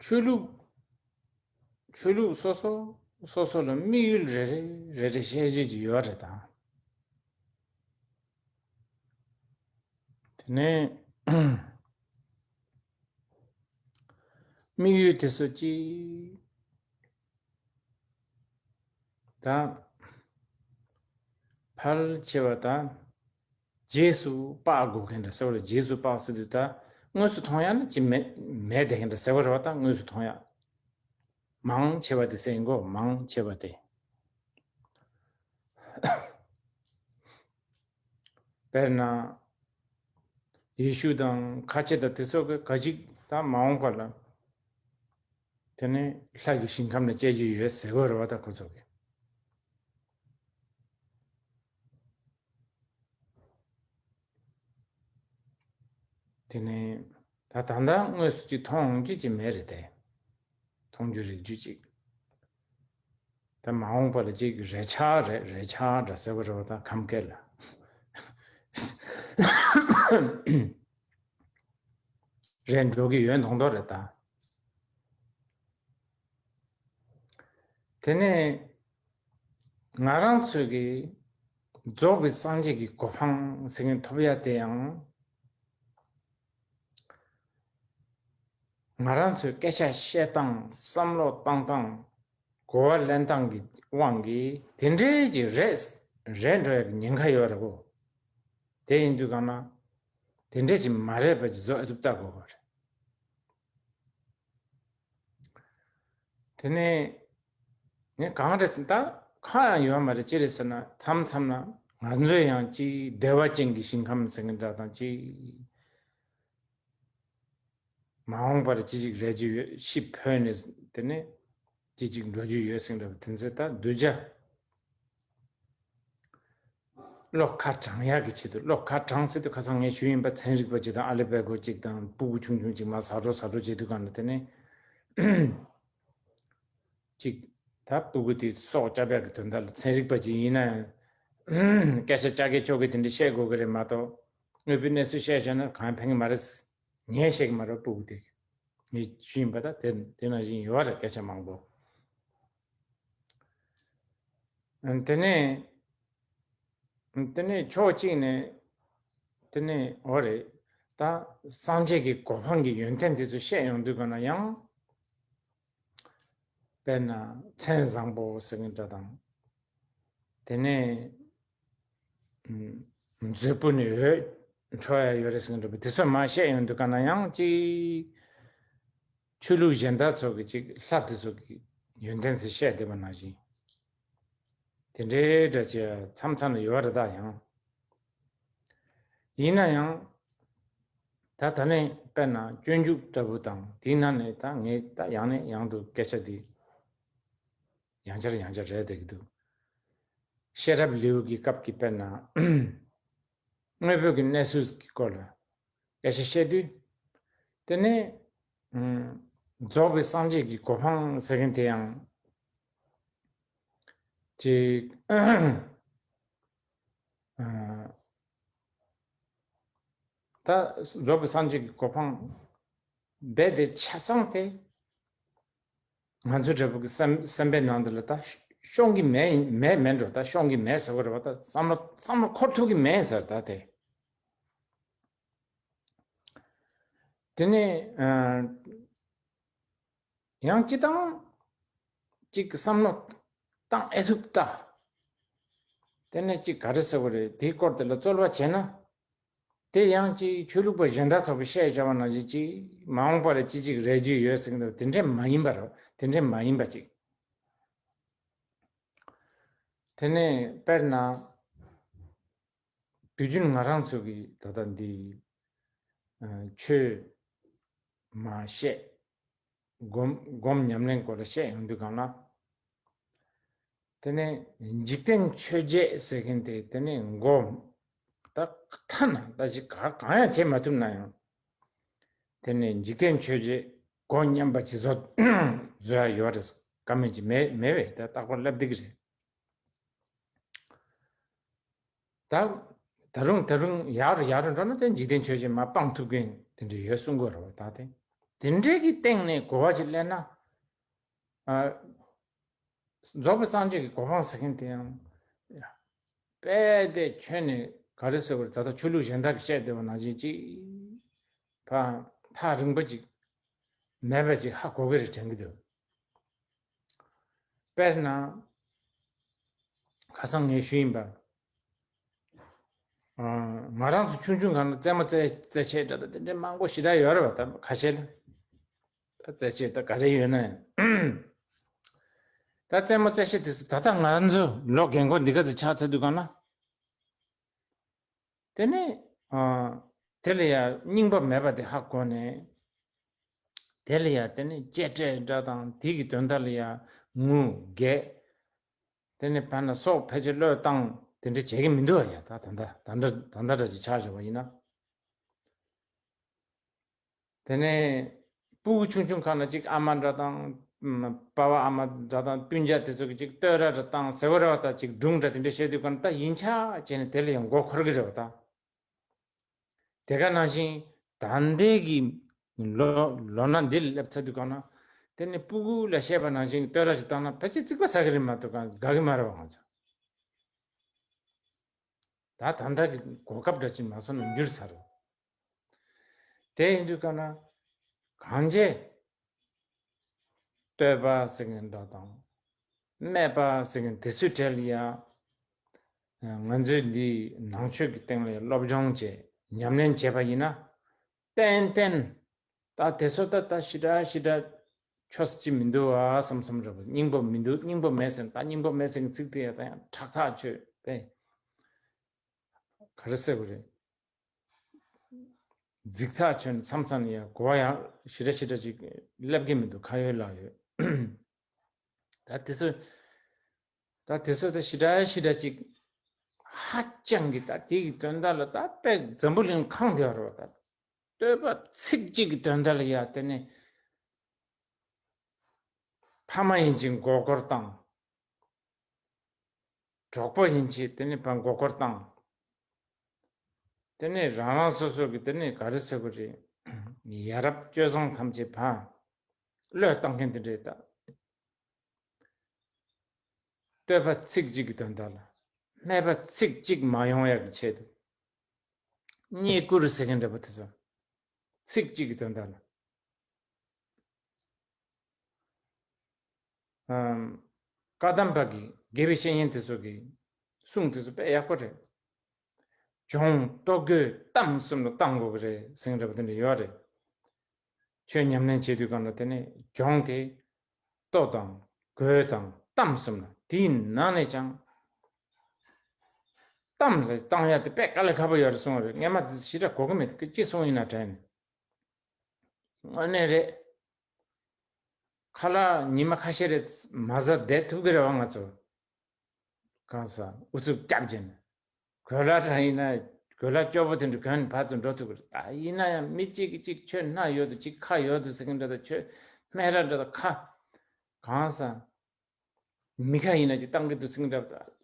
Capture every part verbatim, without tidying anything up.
ཆོས་ལུགས་ཆོས་ལུགས་སོ་སོ་སོ་སོ་ལ་དམིགས་ཡུལ་རེ་རེ་རེ་རེ་བཤད་རྒྱུ་ཅིག་ཡོད་རེད་ད། དེ་ནས་དམིགས་ཡུལ་དེ་ཚོ་གཅིག་ད། ཕལ་ཆེ་བ་ད་རྗེས་སུ་དཔག་དགོས་མཁན་འདྲ་ཟེར་བ་རེད། རྗེས་སུ་དཔག་ཟེར་དུས་ད་དངོས་སུ་མཐོང་ཡ་ནི་ཅི་མེད་མེད་བསྡད་མཁན་འདྲ་ཟེར་བ་རེད་བ། ད་དངོས་སུ་མཐོང་ཡ་མང་ཆེ་བ་དེ་ཟེར་ཡིན་གོ། མང་ཆེ་བ་དེ། དཔེར་ན། ཡེ་ཤུ་དང་ཁ་ཆེ་དང་དེ་ཚོ་གི་ག་ཅིག་ད་མ་འོངས་པ་ལ། དེ་ནས་ལྷ་གི་ཞིང་ཁམས་ལ་སྐྱེ་རྒྱུ་ཡོད་ཟེར་གོ་རེད་བ། ད་ཁོ་ཚོ་གི། དེ་ནས་ད་ད་ལྟ་དངོས་སུ་ཅིག་མཐོང་འོང་རྒྱུ་ཅིག་མེད་རེད་དེ། མཐོང་རྒྱུ་རིག་རྒྱུ་ཅིག་ད་མ་འོངས་པ་ལ་ཅིག་རེ་ཆག་རེ་རེ་ཆག་འདྲ་ཟེར་བ་རེད་བ། ད་ཁམས་སྐད་ལ། རེད་འགྲོ་གི་ཡོད་མདོག་མདོག་རེད་ད། དེ་ནས་ང་རང་ཚོས་ཀྱི་རྫོགས་པའི་སངས་རྒྱས་ཀྱི་གོ་འཕང་ཟེར་མཁན་ཐོབ་ཡ་དེ་ཡང་། ང་རང་ཚོའི་སྐད་ཆ་བཤད་སྟངས། བསམ་བློ་བཏང་སྟངས། གོ་བ་ལེན་སྟངས་ཀྱི་དབང་གིས་དེ་འདྲའི་གི་རེད་རེད་འགྲོ་ཡ་གི་ཉེན་ཁ་ཡོད་རེད་གོ། དེ་ཡིན་དུས་གང་ན་དེ་འདྲའི་ཅིག་མ་རེད་པ་ཅིག་བཟོ་ཨེ་ཐུབ་ལྟ་དགོས་པ་རེད། དེ་ནས་ངས་གང་རེད་ཟེར་ན། ད་ཁ་ཡང་ཡོད་མ་རེད། ཅི་རེད་ཟེར་ན། མཚམས་མཚམས་ན་ང་ཚོས་ཡང་ཅིག་བདེ་བ་ཅན་གྱི་ཞིང་ཁམས་ཟེར་མཁན་འདྲ་དང་ཅིག་མ་འོངས་པར་ཅི་ཞིག་རེད་རྒྱུ་ཡོད། ཤི་འཕོས་ནས་དེ་ནས་ཅི་ཞིག་འགྲོ་རྒྱུ་ཡོད་ཟེར་འདྲ་བ་དེ་ཚོ་ད་གདུལ་བྱ་བློ་ཁ་དྲང་ཡག་གི་ཆེད་དུ། བློ་ཁ་དྲང་ཟེར་དུས་ཁ་སང་ངས་ཞུས་ཡིན་པ། ཚན་རིག་པ་ཅིག་དང་ཨ་ལི་པེ་གོ་ཅིག་དང་སྤུ་གུ་ཆུང་ཆུང་ཅིག་མར་ཟ་འགྲོ་ཟ་འགྲོ་བྱེད་དུས་གང་ལ་དེ་ནས་ཅིག་ད་སྤུ་གུ་དེ་སྲོག་སྐྱབས་ཡག་གི་དོན་དག་ལ་ཚན་རིག་པ་ཅིག་ཡིན་ན་ཡང་སྐད་ཆ་ཅག་གེ་ཅོག་གེ་དེ་འདྲ་བཤད་དགོས་ཀྱི་རེད་མ་གཏོགས། དངོས་པོའི་གནས་ཚུལ་བཤད་བྱས་ན་གང་ཡང་ཕན་གྱི་མ་རེད། ངས་བཤད་ཀྱི་མ་རེད། སྤུ་གུ་དེ་ངས་ཞུས་ཡིན་པ། ད་དེ་དེ་ནང་བཞིན་ཡོད་རེད། སྐད་ཆ་མང་པོ། དེ་ནས་དེ་ནས་ཕྱོགས་གཅིག་ནས་དེ་ནས་འོ་རེད། ད་སངས་རྒྱས་ཀྱི་གོ་འཕང་གི་ཡོན་ཏན་དེ་ཚོ་བཤད་ཡོང་དུས་གང་ན་ཡང་། དཔེར་ན་མཚན་བཟང་པོ་ཟེར་མཁན་འདྲ་དང་། དེ་ནས་མཛོད་སྤུ་ནས་འོད་འཕྲོ་ཡ་ཡོད་རེད་ཟེར་མཁན་འདྲ་པོ་དེ་ཚོ་མར་བཤད་ཡོང་དུས་གང་ན་ཡང་ཅིག་ཆོས་ལུགས་གཞན་དག་ཚོ་གི་ཅིག་ལྷ་དེ་ཚོ་གི་ཡོན་ཏན་ཚོ་བཤད་བསྡད་པ་ནང་བཞིན། དེ་འདྲའི་འདྲ་ཅིག་མཚམས་མཚམས་ལ་ཡོད་རེད་ད། ཡང་ཡིན་ན་ཡང་ད་ད་ནས་དཔེར་ན་སྤྱོད་འཇུག་ལྟ་བུ་དང་དེའི་ནང་ནས་ད་ངས་ད་ཡང་ནས་ཡང་དུ་སྐད་ཆ་འདི་ཡང་བསྐྱར་ཡང་བསྐྱར་རེད་བསྡད་ཀྱི་འདུག་ཤེས་རབ་ལེའུ་གི་སྐབས་ཀྱི་དཔེར་ན་དངོས་པོ་གི་གནས་ཚུལ་གྱི་སྐོར་ལ་སྐད་ཆ་བཤད་དུས། དེ་ནས་ཨམ་རྫོགས་པའི་སངས་རྒྱས་ཀྱི་གོ་འཕང་ཟེར་མཁན་དེ་ཡང་ཅིག་ཨ་ད་རྫོགས་པའི་སངས་རྒྱས་ཀྱི་གོ་འཕང་རྦད་དེ་ཆ་ཚང་དེ་ང་ཚོའི་འདྲ་པོ་གི་སེམས་སེམས་པའི་ནང་དུ་ལ་ད་ཤོང་གི་མེད་མེད་མེད་འགྲོ། ད་ཤོང་གི་མེད་ཟེར་བ་རེད་བ། ད་བསམ་བློ་བསམ་བློ་འཁོར་ཐུབ་ཀྱི་མེད་ཟེར་ད་དེ། དེ་ནས་ཨ་ཡང་སྤྱི་བཏང་གཅིག་གི་བསམ་བློ་བཏང་ཨེ་ཐུབ་ལྟ། དེ་ནས་གཅིག་ག་རེ་ཟེར་བ་རེད། དེའི་སྐོར་དེ་ལ་རྩོལ་བ་བྱས་ན། དེ་ཡང་གཅིག་ཆོས་ལུགས་པ་གཞན་དག་ཚོ་གི་བཤད་བྱ་བ་ནང་བཞིན་གཅིག་མ་འོངས་པ་ལ་ཅི་ཅིག་རེ་རྒྱུ་ཡོད་ཟེར་གི་འདུག་དེ་འདྲས་མ་ཡིན་པ་རེད། དེ་འདྲས་མ་ཡིན་པ་ཅིག་དེ་ནས་དཔེར་ན། དུས་རྒྱུན་ང་རང་ཚོ་གི་ད་ལྟ་འདི་ཨ་ཆོས་མ་བཤད། སྒོམ་སྒོམ་ཉམས་ལེན་སྐོར་ལ་བཤད་ཡོང་དུས་གང་ལ། དེ་ནས་འཇིག་རྟེན་ཆོས་བརྒྱད་ཟེར་མཁན་དེ་དེ་ནས་མགོ་ད་ཐ་ན་ད་ཅིག་ག་གང་ཡང་བྱེད་མ་ཐུབ་ན་ཡང་། དེ་ནས་འཇིག་རྟེན་ཆོས་བརྒྱད་མགོ་མཉམ་པ་ཅིག་བཟོ་བཟོ་ཡ་ཡོད་རེད། ཀ་མེད་ཅིག་མེད་མེད་པས་ད་རྟག་པར་སླེབས་བསྡད་ཀྱི་རེད། ད་ད་རུང་ད་རུང་ཡར་ཡར་འགྲོ་ན་དེ་འཇིག་རྟེན་ཆོས་བརྒྱད་མར་སྤང་ཐུབ་མཁན་དེ་འདྲ་ཡོད་གསུང་གི་རེད་བ། ད་དེ་ དེ་འདྲའི་གི་སྟེང་ནས་གོ་བ་ཅིག་ལེན་ན། ཨ། རྫོགས་པའི་སངས་རྒྱས་ཀྱི་གོ་འཕང་ཟེར་མཁན་དེ་ཡང་། དཔེ་དེ་ཁྱོན་ནས་ག་རེ་ཟེར་བར་ད་ལྟ་ཆོས་ལུགས་གཞན་དག་གིས་བཤད་བསྡད་པ་ནང་བཞིན་ཅིག་ཕ་ཐག་རིང་པོ་ཅིག་མེད་པ་ཅིག་ཧ་གོ་གི་རེད་དྲན་གི་འདུག་དཔེར་ན། ཁ་སང་ངས་ཞུས་ཡིན་པ། ང་རང་ཚོ་ཆུང་ཆུང་སྒང་ལ་རྩེད་མོ་རྩེ་རྩེད་ཆས་འདྲ་དང་དེ་འདྲའི་མང་པོ་ཞེ་དྲག་ཡོད་རེད་བ། ད་ཁ་ཤས་ལ་ད་རྩེད་ཆས་ད་ག་རེ་ཡོད་ན་ཡང་། ད་རྩེད་མོ་རྩེད་ཆས་དེ་ཚོ་ད་ལྟ་ང་ཚོ་ལོ་རྒན་གོག་འདི་ག་ཚོད་ཆགས་ཚར་དུས་སྒང་ལ། དེ་ནས་ཨ། དེ་ལ་ཡང་རྙིང་པ་མེད་པ་དེ་ཧ་གོ་ནས། དེ་ལ་ཡང་དེ་ནས་གཅེས་སྤྲས་འདྲ་དང་དེ་གི་དོན་དག་ལ་ཡང་ངུ་འགད། དེ་ནས་ཕར་ན་སྲོག་ཕལ་ཆེར་བློས་བཏང་དེ་འདྲ་བྱེད་ཀྱི་མི་འདུག་བ། ཡ་ད་ད་ལྟ་ད་ལྟ་ད་ལྟ་འདྲ་ཅིག་ཆགས་བཞག་པ་ཡིན་ན། དེ་ནས་སྤུ་གུ་ཆུང་ཆུང་ཁ་ན་ཅིག་ཨ་མ་འདྲ་དང་། ཨམ། པ་ཕ་ཨ་མ་འདྲ་དང་སྤུན་ཀྱག་དེ་ཚོ་གིས་ཅིག་བསྟོད་ར་འདྲ་དང་ཟེར་བ་རེད་བ། ད་ཅིག་སྒྲུང་འདྲ་དེ་འདྲ་བཤད་དུས་སྒང་ད་ཡིན་ཆགས་བྱས་ནས་དེ་ལ་ཡང་མགོ་འཁོར་གི་རེད་བ་ད། དེ་ག་ནང་བཞིན་ད་ལྟའི་གི་ལོ་ལོ་ན་འདི་ལ་སླེབས་ཚར་དུས་སྒང་ན། དེ་ནས་སྤུ་གུ་ལ་བཤད་པ་ནང་བཞིན་བསྟོད་ར་ཞིག་བཏང་ན་ཕལ་ཆེར་རྩིག་པ་ཟ་གི་རེད་མ་གཏོགས་དགའ་གི་མ་རེད་བ་ང་ཚོ། ད་ད་ལྟ་གི་གོ་སྐབས་འདྲ་ཅིག་མ་སོང་ན་འགྱུར་ཚར་རེད། དེ་ཡིན་དུས་སྒང་ན་གང་བྱས། བསྟོད་པ་ཟེར་མཁན་འདྲ་དང་། སྨད་པ་ཟེར་མཁན་དེ་ཚོའི་གྲས་ལ་ཡ། ང་ཚོས་འདི་ནང་ཆོས་ཀྱི་སྟེང་ལ་ཡ་སློབ་སྦྱོང་བྱས་ཉམས་ལེན་བྱས་པ་ཡིན་ན། ཏན་ཏན། ད་དེ་ཚོ་ད་ད་ཞེ་དྲག་ཞེ་དྲག་ཆོས་ཅིག་མི་འདུག་ཨ་བསམ་བསམ་རེད་པ། སྙིང་པོ་མི་འདུག་སྙིང་པོ་མེད་ཟེར་ད་སྙིང་པོ་མེད་ཟེར་མཁན་ཚིག་དེ་ཡ་ད་ཡང་ཁྲག་ཐག་ཆོད་པས། ག་རེ་ཟེར་དགོས་རེད། རྫིག་ཐག་ཆོད་ནས་མཚམས་མཚམས་ནས་ཡང་གོ་བ་ཡང་ཞེ་དྲག་ཞེ་དྲག་ཅིག་སླེབས་ཀྱི་མི་འདུག་ཁ་ཡོད་ལག་ཡོད། ད་དེ་ཚོ་ད་དེ་ཚོ་ད་ཞེ་དྲག་ཞེ་དྲག་ཅིག་ཧ་ཅང་གི་ད་དེ་གི་དོན་དག་ལ་ད་དཔེ་འཛམ་བུ་གླིང་ཁེངས་བསྡད་ཡོད་རེད་བ། ད་བསྟོད་པ་ཚིག་གཅིག་གི་དོན་དག་ལ་ཡ་དེ་ནས་ཕ་མ་ཡིན་ཅིང་མགོ་སྐོར་བཏང་། གྲོགས་པོ་ཡིན་ཕྱིར་དེ་ནི་ཕར་མགོ་སྐོར་བཏང་། དེ་ནི་རང་རང་སོ་སོ་གི་དེ་ནི་ག་རེ་ཟེར་དགོས་རེད། ཡ་རབས་སྤྱོད་བཟང་ཐམས་ཅད་ཕར་བློས་བཏང་མཁན་དེ་འདྲས་ད། བསྟོད་པ་ཚིག་གཅིག་གི་དོན་དག་ལ། སྨད་པ་ཚིག་གཅིག་མ་ཡོང་ཡག་གི་ཆེད་དུ། རྙེད་བཀུར་ཟེར་མཁན་འདྲ་པོ་དེ་ཚོ། ཚིག་གཅིག་གི་དོན་དག་ལ། ཨམ། བཀའ་གདམས་པ་གི་དགེ་བའི་བཤེས་གཉེན་དེ་ཚོ་གི་གསུང་དེ་ཚོ་དཔེ་ཡག་པོ་རེད། སྦྱོང་ལྟོ་གོས་གཏམ་གསུམ་ལ་བཏང་དགོས་ཀྱི་རེད་ཟེར་མཁན་འདྲ་པོ་དེ་འདྲ་ཡོད་རེད། ཆོས་ཉམས་ལེན་བྱེད་དུས་སྒང་ལ་དེ་ནས་སྦྱོང་དེ་ལྟོ་དང་གོས་དང་གཏམ་གསུམ་ལ། དེའི་ནང་ནས་ཀྱང་གཏམ་ལ་བཏང་ཡག་དེ་དཔེ་དཀའ་ལས་ཁག་པོ་ཡོད་རེད་གསུངས་པ་རེད། སྔན་མ་དེ་ཞེ་དྲག་གོ་གི་མེད། དེ་ཅི་གསུངས་ཡིན་ན་དྲན་ནས། དངོས་གནས་རེད། ཁ་ལག་ཉི་མ་ཁ་ཤས་རེ་མ་ཟ་བསྡད་ཐུབ་ཀྱི་རེད་བ་ང་ཚོ། གང་ཟག་ཨུ་ཚུགས་རྒྱབ་བྱས་ནས། གོས་ལྭ་རང་ཡིན་ན་གོས་ལྭ་སྐྱོ་པོ་དེ་འདྲ་གོན་ནས་ཕར་ཚུར་འགྲོ་ཐུབ་ཀྱི་རེད། ད་ཡིན་ན་ཡང་མི་གཅིག་གིས་གཅིག་ཁྱོད་སྣ་ཡོད་དོ་གཅིག་ཁ་ཡོད་དོ་ཟེར་གྱི་འདྲ་དང་། ཁྱོད་སྨད་ར་འདྲ་དང་ཁ། གང་ཟག་མི་ཁ་ཡིན་ན་ཅིག་བཏང་གི་འདུག་ཟེར་གྱི་འདྲ་དང་།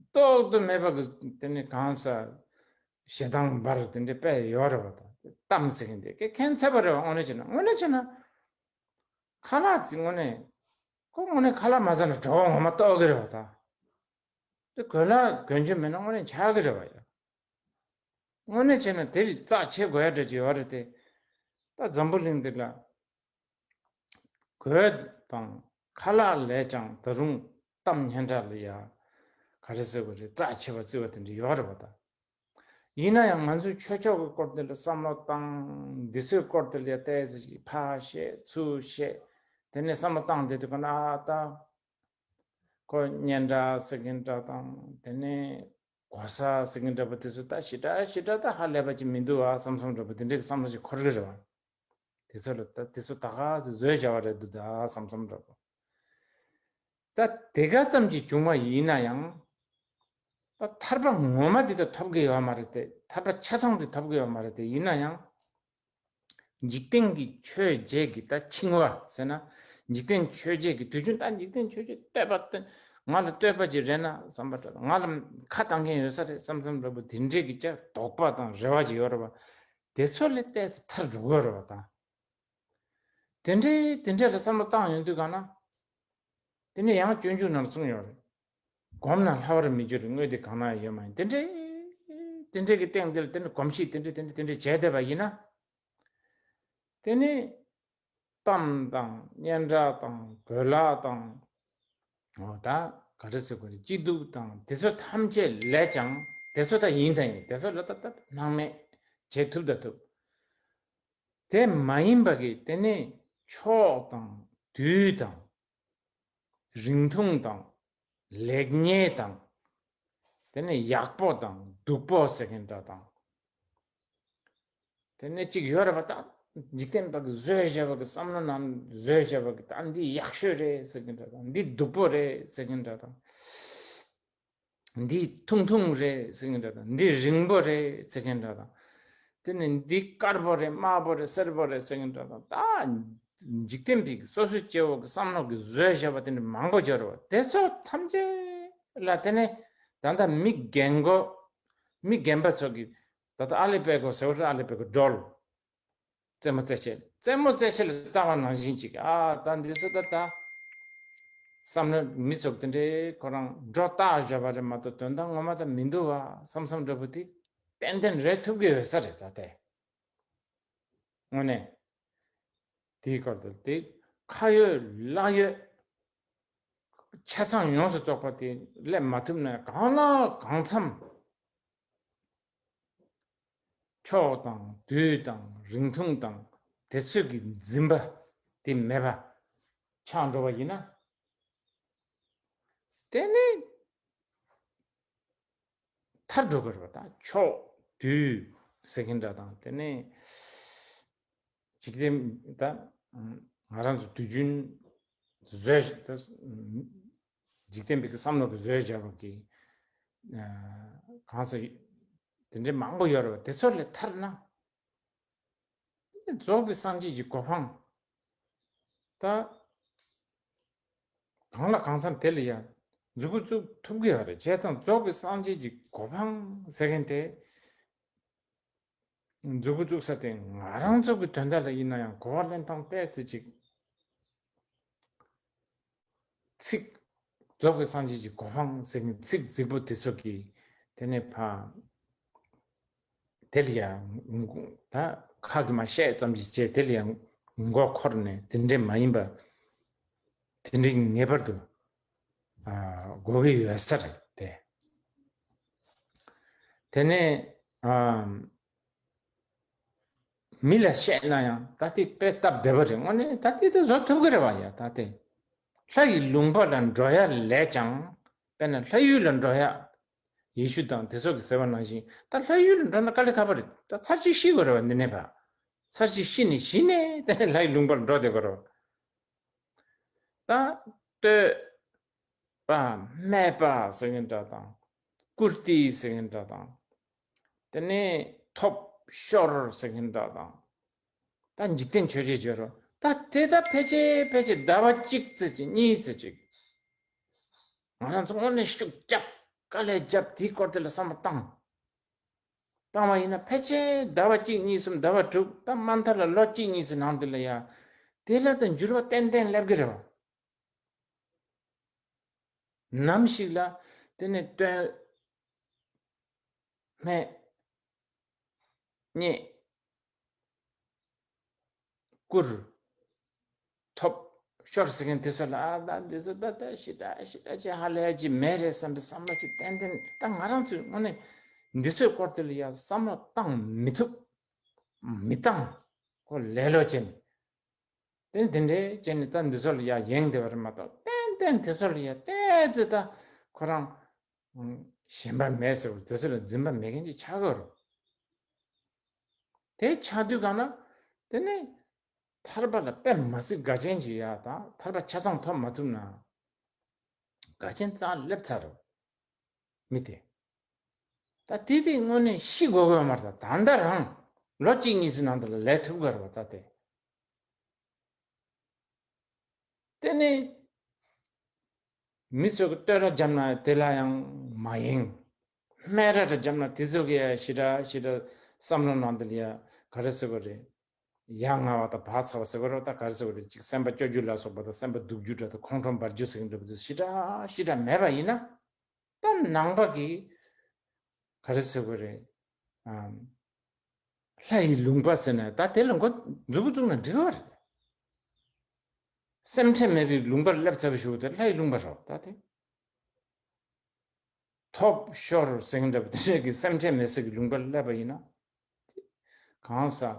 ལྡོག་ཏུ་མེད་པ་གི་དེ་ནི་གང་ཟག་ཞེ་སྡང་འབར་དེ་འདྲ་དཔེ་ཡོད་རེད་བ། ད་གཏམ་ཟེར་མཁན་དེ་ཁྱད་མཚར་པོ་རེད་བ། དངོས་གནས་བྱས་ན། དངོས་གནས་བྱས་ན། ཁ་ལག་ཅིག་དངོས་གནས། ཁོ་དངོས་གནས་ཁ་ལག་མ་ཟ་ན་གྲོད་ཁོག་ངོ་མ་ལྟོགས་ཀྱི་རེད་བ་ད། དེ་གོས་ལྭ་གོན་རྒྱུ་མེད་ན་དངོས་གནས་འཆག་གི་རེད་བ་ཡ། དངོས་གནས་བྱས་ན་དེ་རྩ་ཆེ་དགོས་ཡ་འདྲ་ཅིག་ཡོད་རེད་དེ། ད་འཛམ་བུ་གླིང་འདི་ལ། གོས་དང་ཁ་ལག་ལས་ཀྱང་ད་རུང་གཏམ་སྙན་གྲགས་ལ་ཡ། ག་རེ་ཟེར་དགོས་རེད། རྩ་ཆེ་བ་བརྩི་བ་དེ་འདྲ་ཡོད་རེད་བ་ད། ཡིན་ན་ཡང་ང་ཚོས་ཆོས་ཕྱོགས་ཀྱི་སྐོར་དེ་ལ་བསམ་བློ་བཏང་། འདི་ཚོའི་སྐོར་དེ་ལ་ཡ་ཏོག་ཙམ་ཞིག་ཕར་བཤད་ཚུར་བཤད། དེ་ནས་བསམ་བློ་བཏང་བསྡད་དུས་སྒང་ན་ཨ་ད། ཁོ་སྙན་གྲགས་ཟེར་མཁན་འདྲ་དང་། དེ་ནས་གོ་ས་ཟེར་མཁན་འདྲ་པོ་དེ་ཚོ་ད་ཞེ་དྲག་ཞེ་དྲག་ད་ཧ་ལས་པ་ཅིག་མི་འདུག་ཨ་བསམ་བསམ་འདྲ་པོ་དེ་འདྲའི་བསམ་བློ་ཞིག་འཁོར་གི་རེད་བ། དེ་ཚོ་ལ་ད་དེ་ཚོ་ད་ག་ཚོད་བཟོས་བྱ་བ་རེད་འདུག་ད་བསམ་བསམ་འདྲ་པོ། ད་དེ་ག་ཙམ་གྱིས་བྱུང་བ་ཡིན་ན་ཡང་། ད་ཐར་པ་ངོ་མ་འདི་ད་ཐོབ་ཀྱི་ཡོད་མ་རེད་དེ། ཐར་པ་ཆ་ཚང་འདི་ཐོབ་ཀྱི་ཡོད་མ་རེད་དེ། ཡིན་ན་ཡང་། འཇིག་རྟེན་གྱི་ཆོས་བརྒྱད་ཀྱི་ད་འཆིང་བ་ཟེར་ན། འཇིག་རྟེན་ཆོས་བརྒྱད་ཀྱི་དུས་རྒྱུན་ད་འཇིག་རྟེན་ཆོས་བརྒྱད་བསྟོད་པ་བསྟོད། ང་ལ་བསྟོད་པ་ཅིག་རེད་ན་བསམ་པ་འདྲ། ང་ལ་ཁ་བཏང་མཁན་ཡོད་ས་རེད་བསམ་བསམ་འདྲ་པོ་དེ་འདྲས་ཀྱི་ཅག་དོགས་པ་དང་རེ་བ་ཅིག་ཡོད་རེད་བ། དེ་ཚོ་ལས་ཏོག་ཙམ་ཐར་འགྲོ་གི་ཡོད་རེད་བ་ད། དེ་འདྲའི་དེ་འདྲའི་ལ་བསམ་བློ་བཏང་ཡོང་དུས་གང་ན། དེ་ནས་ཡང་སྤྱོད་འཇུག་ནང་གསུངས་ཡོད་རེད། སྒོམ་ན་ལྷ་བར་མི་འགྱུར་དངོས་དེ་གང་ན་ཡོད་མ་ཡིན། དེ་འདྲའི་དེ་འདྲའི་གི་སྟེང་དེ་ལ་དེ་ནས་གོམས་གཤིས་དེ་འདྲའི་དེ་འདྲའི་དེ་འདྲའི་བྱས་བསྡད་པ་ཡིན་ན། དེ་ནས་གཏམ་དང་སྙན་གྲགས་དང་གོས་ལག་དང་། འོ་ད་ག་རེ་ཟེར་དགོས་རེད། སྐྱིད་སྡུག་དང་དེ་ཚོ་ཐམས་ཅད་ལས་ཀྱང་དེ་ཚོ་ད་ཡིན་ད་ཡིན། དེ་ཚོ་ལ་ད་ད་སྣང་མེད་བྱེད་ཐུབ་ད་ཐུབ། དེ་མ་ཡིན་པ་གི་དེ་ནས་ཕྱོགས་དང་དུས་དང་། རིང་ཐུང་དང་། ལེགས་ཉེས་དང་། དེ་ནས་ཡག་པོ་དང་སྡུག་པོ་ཟེར་མཁན་འདྲ་དང་། དེ་ནས་གཅིག་ཡོད་རེད་པ། ད་འཇིག་རྟེན་པ་གི་བཟོས་བཞག་པ་གི་བསམ་བློ་ནང་བཟོས་བཞག་པ་གི་ད་འདི་ཡག་ཤོས་རེད་ཟེར་མཁན་འདྲ་དང་། འདི་སྡུག་པོ་རེད་ཟེར་མཁན་འདྲ་དང་། འདི་ཐུང་ཐུང་རེད་ཟེར་མཁན་འདྲ་དང་། འདི་རིང་པོ་རེད་ཟེར་མཁན་འདྲ་དང་། དེ་ནས་འདི་དཀར་པོ་རེད། དམར་པོ་རེད། སེར་པོ་རེད་ཟེར་མཁན་འདྲ་དང་། ད་འཇིག་རྟེན་པའི་སོ་སོའི་སྐྱེ་བོ་གི་བསམ་བློ་གི་བཟོས་བཞག་པ་དེ་འདྲ་མང་པོ་ཡོད་རེད་པ། དེ་ཚོ་ཐམས་ཅད་ལ་དེ་ནས་ད་ལྟ་མི་རྒན་གོ་མི་རྒན་པ་ཚོ་གིས་ད་ལྟ་ཨ་ལེ་པད་གོ་ཟེར་བ་རེད། ཨ་ལེ་པད་གོ་སྒྲོལ། རྩེད་མོ་རྩེ་བྱེད། རྩེད་མོ་རྩེ་བྱེད་ལ་ལྟ་བ་ནང་བཞིན་ཅིག་ཨ་ད་འདི་ཚོ་ད་ད་བསམ་བློ་མི་ཚོགས་དེ་འདྲའི་ཁོ་རང་སྒྲོ་བཏགས་བཞག་པ་རེད་མ་གཏོགས་དོན་དག་ངོ་མ་ད་མི་འདུག་བ་བསམ་བསམ་འདྲ་པོ་དེ་ཏན་ཏན་རེད། ཐུབ་ཀྱི་ཡོད་ས་རེད། ད་དེ་དངོས་གནས་དེའི་སྐོར་དུ་དེ་ཁ་ཡོད་ལག་ཡོད། ཆ་ཚང་ཡོངས་སུ་རྫོགས་པ་དེ་སླེབས་མ་ཐུབ་ན་གང་ལ་གང་འཚམ། ཕྱོགས་དང་དུས་དང་རིང་ཐུང་དང་དེ་ཚོད་ཀྱི་འཛིན་པ་དེ་མེད་པ་ཆགས་འགྲོ་བ་ཡིན་ན། དེ་ནི་ཐར་འགྲོ་དགོས་རེད་པ། ད་ཕྱོགས་དུས་ཟེར་མཁན་འདྲ་དང་། དེ་ནས་འཇིག་རྟེན་ད་ང་རང་ཚོ་དུས་རྒྱུན་བཟོས་ད་འཇིག་རྟེན་པའི་བསམ་བློ་གི་བཟོས་བྱ་བ་གི་གང་ཟེར་དེ་འདྲའི་མང་པོ་ཡོད་རེད་པ། དེ་ཚོ་ལས་ཐར་ན། རྫོགས་པའི་སངས་རྒྱས་ཀྱི་གོ་འཕང་ད་གང་ལ་གང་འཚམ་དེ་ལ་ཡང་མཛུབ་གུ་བཙུགས་ཐུབ་ཀྱི་ཡོད་རེད། བྱས་ཙང་རྫོགས་པའི་སངས་རྒྱས་ཀྱི་གོ་འཕང་ཟེར་མཁན་དེ་མཛུབ་གུ་བཙུགས་ས་དེ་ང་རང་ཚོ་གི་དོན་དག་ལ་ཡིན་ན་ཡང་གོ་བ་ལེན་སྟངས་ཏོག་ཙམ་ཅིག་ཚིག་རྫོགས་པའི་སངས་རྒྱས་ཀྱི་གོ་འཕང་ཟེར་མཁན་ཚིག་རྫིག་པོ་དེ་ཚོ་གི་དེ་ནས་ཕ་དེ་ལ་ཡང་ད་ཁ་གི་མ་བཤད་ཙམ་ཞིག་བྱས། དེ་ལ་ཡང་མགོ་འཁོར་ནས་དེ་འདྲས་མ་ཡིན་པ་དེ་འདྲས་ངེས་པར་དུ་དགོས་ཀྱི་ཡོད་ས་རེད་དེ། དེ་ནས་མི་ལ་བཤད་ན་ཡང་ད་དེ་དཔེ་སྟབས་བདེ་བ་རེད། དངོས་གནས་ད་དེ་ད་བཟོ་ཐུབ་ཀྱི་རེད་བ། ཡ་ད་དེ་ལྷ་ཡི་ལུང་པ་ལ་འགྲོ་ཡ་ལས་ཀྱང་དཔེར་ན་ལྷ་ཡུལ་ལ་འགྲོ་ཡ། ཡེ་ཤུ་དང་དེ་ཚོ་གིས་ཟེར་བ་ནང་བཞིན་ད་ལྷ་ཡུལ་ལ་འགྲོ་ན་དཀའ་ལས་ཁག་པོ་རེད། ད་ཚར་གཅིག་ཤི་དགོས་རེད་བ། འདི་ནས་ཕར་ཚར་གཅིག་ཤི་ནས་གཞི་ནས་དེ་ནས་ལྷ་ཡི་ལུང་པར་འགྲོ་བསྡད་དགོས་རེད་བ། ད་བསྟོད་པ་སྨད་པ་ཟེར་མཁན་འདྲ་དང་། བཀུར་སྟི་ཟེར་མཁན་འདྲ་དང་། དེ་ནས་ཐོབ་ཤོར་ཟེར་མཁན་འདྲ་དང་། ད་འཇིག་རྟེན་ཆོས་བརྒྱད་བརྗོད་རོགས། ད་དེ་ད་ཕལ་ཆེར་ཕལ་ཆེར་ཟླ་བ་གཅིག་ཙམ་ཅིག་གཉིས་ཙམ་ཅིག་ང་རང་ཚོ་དངོས་གནས་ཤུགས་རྒྱབ་དཀའ་ལས་རྒྱབ་དེའི་སྐོར་དེ་ལ་བསམ་བློ་བཏང་བཏང་བ་ཡིན་ན། ཕལ་ཆེར་ཟླ་བ་གཅིག་གཉིས་གསུམ་ཟླ་བ་དྲུག་ད་མ་མཐའ་ལ་ལོ་གཅིག་གཉིས་ཙམ་ནང་དེ་ལ་ཡ་དེ་ལ་ད་འགྱུར་བ་ཏན་ཏན་སླེབས་ཀྱི་རེད་བ། ནམ་ཞིག་ལ་དེ་ནས་བསྟོད་སྨད་བརྙས་བཀུར་ཐོབ་ཤོར་ཟེར་མཁན་དེ་ཚོ་ལ་ཨ་ད་འདི་ཚོ་ད་ད་ཞེ་དྲག་ཞེ་དྲག་ཅིག་ཧ་ལས་ཡ་ཅིག་མེད་རེད་བསམ་པའི་བསམ་བློ་ཅིག་ཏན་ཏན། ད་ང་རང་ཚོས་དངོས་གནས་འདི་ཚོའི་སྐོར་དེ་ལ་ཡ་བསམ་བློ་བཏང་མི་ཐུབ། མི་བཏང་། ཁོ་ལེ་ལོ་བྱས་ནས། དེ་དེ་འདྲའི་བྱས་ནས་ད་འདི་ཚོ་ལ་ཡ་ཡེངས་བསྡད་པ་རེད་མ་གཏོགས། ཏན་ཏན་དེ་ཚོ་ལ་ཡ་ཏོག་ཙམ་ད་ཁོ་རང་ཞེན་པ་མེད་ཟེར་བ་དེ་ཚོ་ལ་འཛིན་པ་མེད་མཁན་ཅིག་ཆགས་ཀྱི་རེད། དེ་ཆགས་དུས་གང་ན་དེ་ནས་ཐར་པ་ལ་དཔེ་མ་སྲིད་དགའ་ཆེན་ཅིག་ཡ་དང་། ཐར་པ་ཆ་ཚང་ཐོབ་མ་ཐུབ་ན་དགའ་ཆེན་རྩ་སླེབས་ཚར་རེད། མི་དེ། ད་དེ་དེ་དངོས་གནས་ཤི་དགོས་དགོས་མ་རེད། ད་ད་ལྟ་རང་ལོ་གཅིག་གཉིས་ཀྱི་ནང་དུ་ལ་ལས་ཐུབ་དགོས་རེད་བ། ད་དེ། དེ་ནས་མི་ཚོ་གི་བསྟོད་ར་བརྒྱབ་ན་དེ་ལ་ཡང་མ་ཡེངས། སྨད་ར་ར་བརྒྱབ་ན་དེ་ཚོ་གི་ཡ་ཞེ་དྲག་ཞེ་དྲག་བསམ་བློ་ནང་དུ་ལ་ཡ་ག་རེ་ཟེར་དགོས་རེད། ཡ་ང་བ་དང་བག་ཚ་བ་ཟེར་བ་རེད། ད་ག་རེ་ཟེར་བ་རེད། ཅིག་སེམས་པ་སྐྱོ་རྒྱུ་ལ་སོགས་པ་དང་སེམས་པ་སྡུག་རྒྱུ་འདྲ་དང་ཁོང་ཁྲོ་འབར་རྒྱུ་ཟེར་གྱི་འདྲ་པོ་དེ་ཞེ་དྲག་ཞེ་དྲག་མེད་པ་ཡིན་ན། ད་ནང་པ་གི་ག་རེ་ཟེར་དགོས་རེད། ཨམ། ལྷ་ཡི་ལུང་པ་ཟེར་ན་ད་དེ་ལ་མགོ་མཛུབ་བཙུགས་ན་འགྲིག་གི་རེད། སེམས་ཁྲལ་མེད་པའི་ལུང་པར་སླེབས་ཚར་བའི་གཞུག་གུ་དེ་ལྷ་ཡི་ལུང་པ་རེད་ད་དེ། ཐོབ་ཤོར་ཟེར་གྱི་འདྲ་པོ་དེ་འདྲ་གི་སེམས་ཁྲལ་མེད་ས་གི་ལུང་པར་སླེབས་པ་ཡིན་ན། གང་ཟག་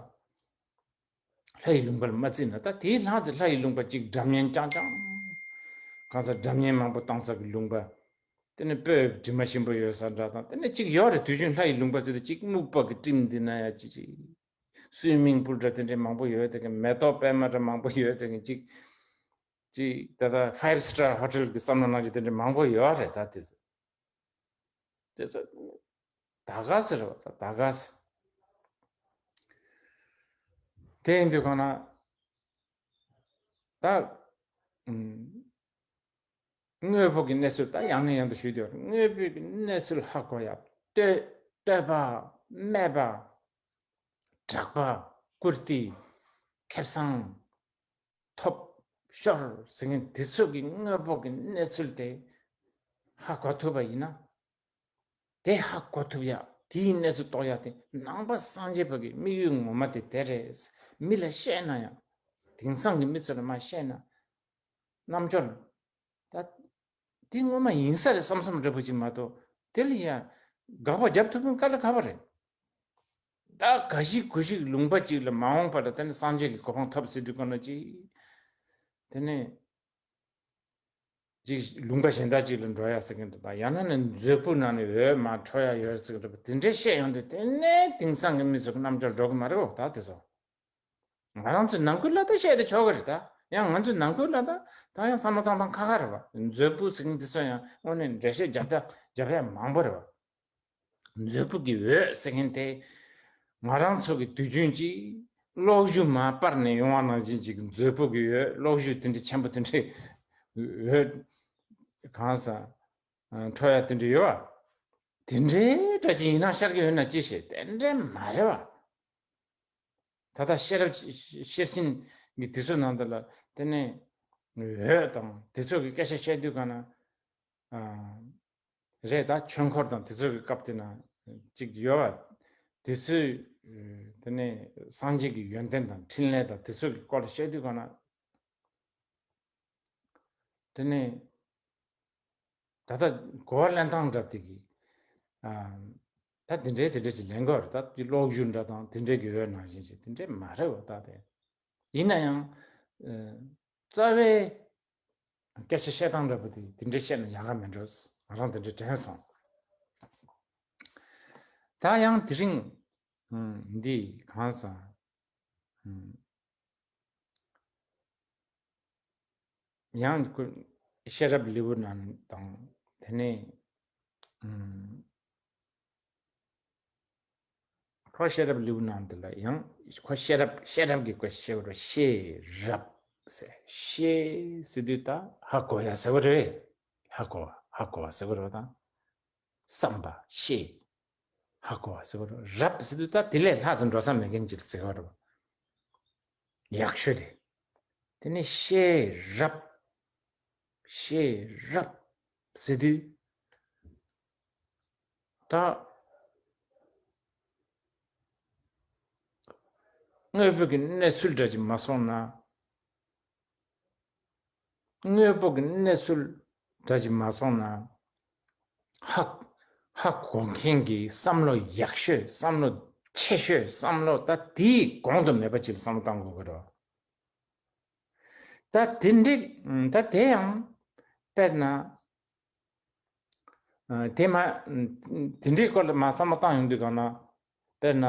ལྷ་ཡི་ལུང་པར་མ་བརྩིས་ན། ད་དེའི་ལྷག་ཙམ་ལྷ་ཡི་ལུང་པ་གཅིག་སྒྲ་སྙན་རྐྱང་རྐྱང་། གང་ཟག་སྒྲ་སྙན་མང་པོ་བཏང་ས་གི་ལུང་པ། དེ་ནས་སྤོས་དྲི་མ་ཞིམ་པོ་ཡོད་ས་འདྲ་དང་། དེ་ནས་གཅིག་ཡོད་རེད། དུས་རྒྱུན་ལྷ་ཡི་ལུང་པ་ཟེར་དུས་གཅིག་སྨུག་པ་གི་སྤྲིན་འདི་ན་ཡ་ཅི་ཅི། སུའི་མིང་པུལ་འདྲ་དེ་འདྲའི་མང་པོ་ཡོད་དེ་གི། མེ་ཏོག་པད་མ་འདྲ་མང་པོ་ཡོད་དེ་གི། གཅིག་གཅིག་ད་ལྟ་ཕའིབ་སི་ཊར་ཧོ་ཊེལ་གི་བསམ་བློ་གནང་རྒྱུ་དེ་འདྲ་མང་པོ་ཡོད་རེད། ད་དེ་ཚོ་དེ་ཚོ་ད་ག་ཟེར་བ། ད་ད་ག་ཟེར། དེ་ཡིན་དུས་གང་ན་ད་ཨུམ། དངོས་པོ་གི་གནས་ཚུལ། ད་ཡང་ནས་ཡང་དུ་ཞུས་དུས་དངོས་པོའི་གི་གནས་ཚུལ་ཧ་གོ་ཡ། བསྟོད་བསྟོད་པ། སྨད་པ། གྲགས་པ། བཀུར་སྟི། ཁེ་བཟང་། ཐོབ་ཤོར་ཟེར་མཁན་དེ་ཚོ་གི་དངོས་པོ་གི་གནས་ཚུལ་དེ་ཧ་གོ་ཐུབ་པ་ཡིན་ན། དེ་ཧ་གོ་ཐུབ་ཡ། དེའི་གནས་ཚུལ་རྟོགས་ཡ་དེ་ནང་པ་སངས་རྒྱས་པ་གི་དམིགས་ཡུལ་ངོ་མ་དེ་དེ་རེད། མི་ལ་བཤད་ན་ཡང་། དེང་སང་གི་མི་ཚོ་ལ་མར་བཤད་ན་རྣམ་འབྱོར། ད་དེ་ངོ་མ་ཡིན་ས་རེད་བསམ་བསམ་འདྲ་པོ་ཅིག་མ་གཏོགས། དེ་ལ་ཡ་དགག་པ་རྒྱབ་ཐུབ་མཁན་དཀའ་ལས་ཁག་པ་རེད། ད་ག་ཞིག་གུ་ཞིག་ལུང་པ་ཅིག་ལ་མ་འོངས་པ་ལ་དེ་ནི་སངས་རྒྱས་ཀྱི་གོ་འཕང་ཐོབ་ཟེར་དུས་གོ་ན་ཅི། དེ་ནས་ཅིག་ལུང་པ་གཞན་དག་ཅིག་ལ་འགྲོ་ཡ་ཟེར་གྱི་འདུག། ད་ཡང་ན་ནི་མཛོད་སྤུ་ནང་ནས་འོད་མར་འཕྲོ་ཡ་ཡོད་ཟེར་གྱི་འདུག། དེ་འདྲའི་བཤད་ཡོང་དུས་དེ་ནས་དེང་སང་གི་མི་ཚོ་གི་རྣམ་འགྱུར་འགྲོ་གི་མ་རེད་འོ། ད་དེ་ཚོ་ང་རང་ཚོའི་ནང་ཁུལ་ལ་ད་བཤད་དེ་ཆོག་གི་རེད། ད་ཡང་ང་ཚོའི་ནང་ཁུལ་ལ་ད་ད་ཡང་བསམ་བློ་བཏང་སྟངས་ཁག་ཁག་རེད་བ། མཛོད་སྤུ་ཟེར་གྱི་འདི་ཚོ་ཡང་དངོས་གནས་འགྲེལ་བཤད་རྒྱབ་ད་རྒྱབ་ཡ་མང་པོ་རེད་བ། མཛོད་སྤུ་གི་འོད་ཟེར་མཁན་དེ་ང་རང་ཚོ་གི་དུས་རྒྱུན་གྱི་གློག་བཞུ་མར་སྤར་ནས་ཡོང་བ་ནང་བཞིན་གྱི་མཛོད་སྤུ་གི་འོད། གློག་བཞུ་དེ་འདྲའི་ཆེན་པོ་དེ་འདྲའི་འོད་གང་ས་འཕྲོ་ཡ་དེ་འདྲ་ཡོད་བ། དེ་འདྲའི་འདྲ་ཅིག་ཡིན་ན་ཤར་གི་ཡོད་ན་ཅི་ཤེས། དེ་འདྲའི་མ་རེད་བ། ད་ལྟ་ཤེས་རབ་ཤེར་ཕྱིན་གྱི་དེ་ཚོའི་ནང་དུ་ལ་དེ་ནས་འོད་དང་དེ་ཚོ་གི་སྐད་ཆ་བཤད་དུས་གང་ན། རེད། ད་ཆོས་འཁོར་དང་དེ་ཚོ་གི་སྐབས་དེ་ན་ཅིག་ཡོད་བ། དེ་ཚོའི་དེ་ནས་སངས་རྒྱས་ཀྱི་ཡོན་ཏན་དང་འཕྲིན་ལས་དང་དེ་ཚོ་གི་སྐོར་ལ་བཤད་དུས་གང་ན། དེ་ནས་ད་ལྟ་གོ་བ་ལེན་སྟངས་འདྲ་དེ་གི། ཨ། ད་དེ་འདྲའི་དེ་འདྲ་ཅིག་ལེན་དགོས་རེད། ད་གློག་བཞུ་འདྲ་དང་དེ་འདྲའི་གི་འོད་ནང་བཞིན་ཅིག་དེ་འདྲའི་མ་རེད་བ། ད་དེ་ཡིན་ན་ཡང་། ཨ། རྩ་བའི་སྐད་ཆ་བཤད་སྟངས་འདྲ་པོ་དེ་དེ་འདྲའི་བཤད་ན་ཡག་ག་མེད་འགྲོ། ང་རང་དེ་འདྲའི་དྲན་སོང་། ད་ཡང་དེ་རིང་། ཨ། འདི་གང་ཟག། ཨ། ཡང་ཁོ་ཤེས་རབ་ལེའུ་ནང་དང་དེ་ནས་ཨམ། ཁོ་ཤེས་རབ་ལེའུ་ནང་དེ་ལ་ཡང་ཁོ་ཤེས་རབ་ཤེས་རབ་ཀྱི་སྐོར་བཤད་པ་རེད། ཤེས་རབ་ཟེར། ཤེས་ཟེར་དུས་ད་ཧ་གོ་ཡ་ཟེར་བ་རེད། ཧ་གོ་བ་ཧ་གོ་བ་ཟེར་བ་རེད་ད། བསམ་པ་ཤེས། ཧ་གོ་བ་ཟེར་བ་རེད། རབ་ཟེར་དུས་ད་དེ་ལས་ལྷག་ཙམ་འགྲོ་ས་མེད་མཁན་ཅིག་ཟེར་བ་རེད། ཡག་ཤོས་དེ། དེ་ནས་ཤེས་རབ། ཤེས་རབ་ཟེར་དུས་ད་དངོས་པོ་གི་གནས་ཚུལ་འདྲ་ཅིག་མ་སོང་ན། དངོས་པོ་གི་གནས་ཚུལ་འདྲ་ཅིག་མ་སོང་ན། ཧ་ཧ་གོ་མཁན་གྱི་བསམ་བློ་ཡག་ཤོས། བསམ་བློ་ཆེ་ཤོས། བསམ་བློ་ད་དེའི་གོང་དུ་མེད་པ་ཅིག་ལ་བསམ་བློ་བཏང་དགོས་ཀྱི་རེད། ད་དེ་འདྲ། ད་དེ་ཡང་དཔེར་ན། ཨ། དེ་མ། དེ་འདྲའི་སྐོར་ལ་མ་བསམ་བློ་བཏང་ཡོང་དུས་གང་ན། དཔེར་ན།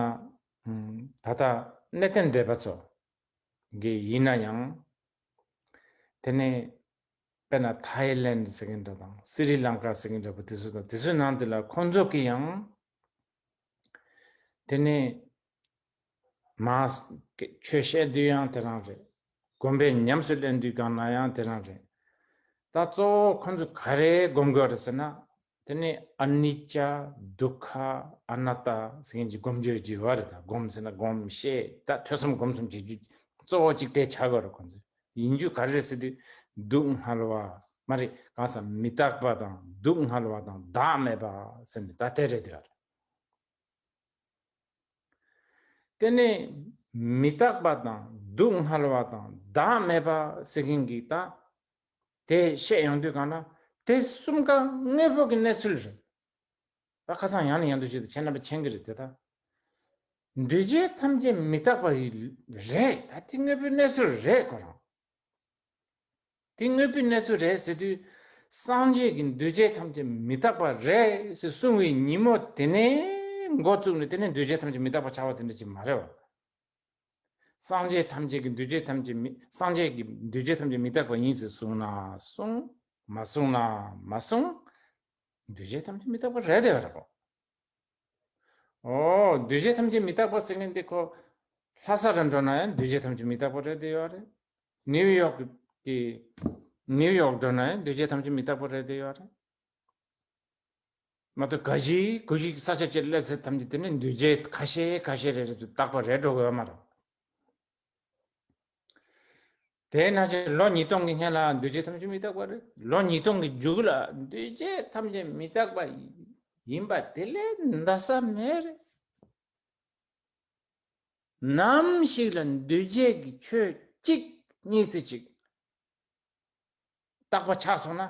ཨ། ད་ལྟ་གནས་བརྟན་སྡེ་པ་ཚོ་གི་ཡིན་ན་ཡང་། དེ་ནས་དཔེར་ན་ཐའི་ལེན་ཟེར་མཁན་འདྲ་དང་སི་རི་ལང་ཀ་ཟེར་མཁན་འདྲ་པོ་དེ་ཚོ་དང་། དེ་ཚོའི་ནང་དེ་ལ་ཁོང་ཚོ་གི་ཡང་། དེ་ནས་མ་ཆོས་བཤད་དུས་ཡང་དེ་རང་རེད། དགོན་པའི་ཉམས་སུ་ལེན་དུས་གང་ན་ཡང་དེ་རང་རེད། ད་གཙོ་བོ་ཁོང་ཚོ་ག་རེ་སྒོམ་དགོས་རེད་ཟེར་ན། དེ་ནས་ཨ་ནི་ཅ། དུ་ཁ། ཨ་ན་ཏ་ཟེར་མཁན་གྱི་སྒོམ་རྒྱུ་ཅིག་ཡོད་རེད། ད་སྒོམ་ཟེར་ན་སྒོམ་བཤད། ད་ཐོས་བསམ་སྒོམ་གསུམ་བྱེད་རྒྱུ་གཙོ་བོ་གཅིག་དེ་ཆགས་ཀྱི་ཡོད་རེད་ཁོང་ཚོས། ཡིན་རྒྱུ་ག་རེ་རེད་ཟེར་དུས། སྡུག་བསྔལ་བ། མ་རེད། གང་ཟག་མི་རྟག་པ་དང་སྡུག་བསྔལ་བ་དང་བདག་མེད་པ་ཟེར་ནས་ད་དེ་རེད་དེ་ཡོད་རེད། དེ་ནས་མི་རྟག་པ་དང་སྡུག་བསྔལ་བ་དང་བདག་མེད་པ་ཟེར་མཁན་གྱི་ད་དེ་བཤད་ཡོང་དུས་གང་ན། དེ་གསུམ་ཀ་དངོས་པོ་གི་གནས་ཚུལ་རེད། ད་ཁ་སང་ཡང་ནས་ཡང་དུ་ཞུས་ཏེ་ཁྱེད་རྣམ་པས་མཁྱེན་གྱི་རེད་དེ། ད་འདུས་བྱས་ཐམས་ཅད་མི་རྟག་པ་རེད། ད་དེ་དངོས་པོའི་གནས་ཚུལ་རེད་ཁོ་རང་། དེ་དངོས་པོའི་གནས་ཚུལ་རེད་ཟེར་དུས། སངས་རྒྱས་ཀྱིས་འདུས་བྱས་ཐམས་ཅད་མི་རྟག་པ་རེད་ཟེར་གསུངས་པའི་ཉིན་མོ་དེ་ནས་འགོ་བཙུགས་ནས་དེ་ནས་འདུས་བྱས་ཐམས་ཅད་མི་རྟག་པ་ཆགས་པ་དེ་འདྲ་ཅིག་མ་རེད་བ། སངས་རྒྱས་ཐམས་ཅད་ཀྱིས་འདུས་བྱས་ཐམས་ཅད་མི། སངས་རྒྱས་ཀྱིས་འདུས་བྱས་ཐམས་ཅད་མི་རྟག་པ་ཡིན་ཟེར་གསུངས་ན་གསུངས། མ་གསུངས་ན་མ་གསུངས། འདུས་བྱས་ཐམས་ཅད་མི་རྟག་པ་རེད་དེ་བ་རེད་གོ། ཨོ། འདུས་བྱས་ཐམས་ཅད་མི་རྟག་པ་ཟེར་མཁན་འདི་ཁོ། ལྷ་ས་རུ་འགྲོ་ན་ཡང་འདུས་བྱས་ཐམས་ཅད་མི་རྟག་པ་རེད་དེ་ཡོད་རེད། ནིའུ་ཡོག་གི། ནིའུ་ཡོག་འགྲོ་ན་ཡང་འདུས་བྱས་ཐམས་ཅད་མི་རྟག་པ་རེད་དེ་ཡོད་རེད། མ་གཏོགས་ག་ཞིག་གུ་ཞིག་ས་ཆ་ཅིག་སླེབས་ཚེ་ཐམས་ཅད་དེ་ནི་འདུས་བྱས་ཁ་ཤས་ཁ་ཤས་རེ་རེ་ཚོ་རྟག་པ་རེད་འགྲོ་གི་ཡོད་མ་རེད། དེས་ན་ཅིག་ལོ་ཉིས་སྟོང་གི་སྔན་ལ་འདུས་བྱས་ཐམས་ཅད་མི་རྟག་པ་རེད། ལོ་ཉིས་སྟོང་གི་མཇུག་ལ་འདུས་བྱས་ཐམས་ཅད་མི་རྟག་པ་ཡིན་པ་དེ་ལས་འདའ་ས་མེད་རེད། ནམ་ཞིག་ལ་འདུས་བྱས་ཀྱི་ཆོས་གཅིག་གཉིས་ཚེ་གཅིག་རྟག་པ་ཆགས་སོང་ན།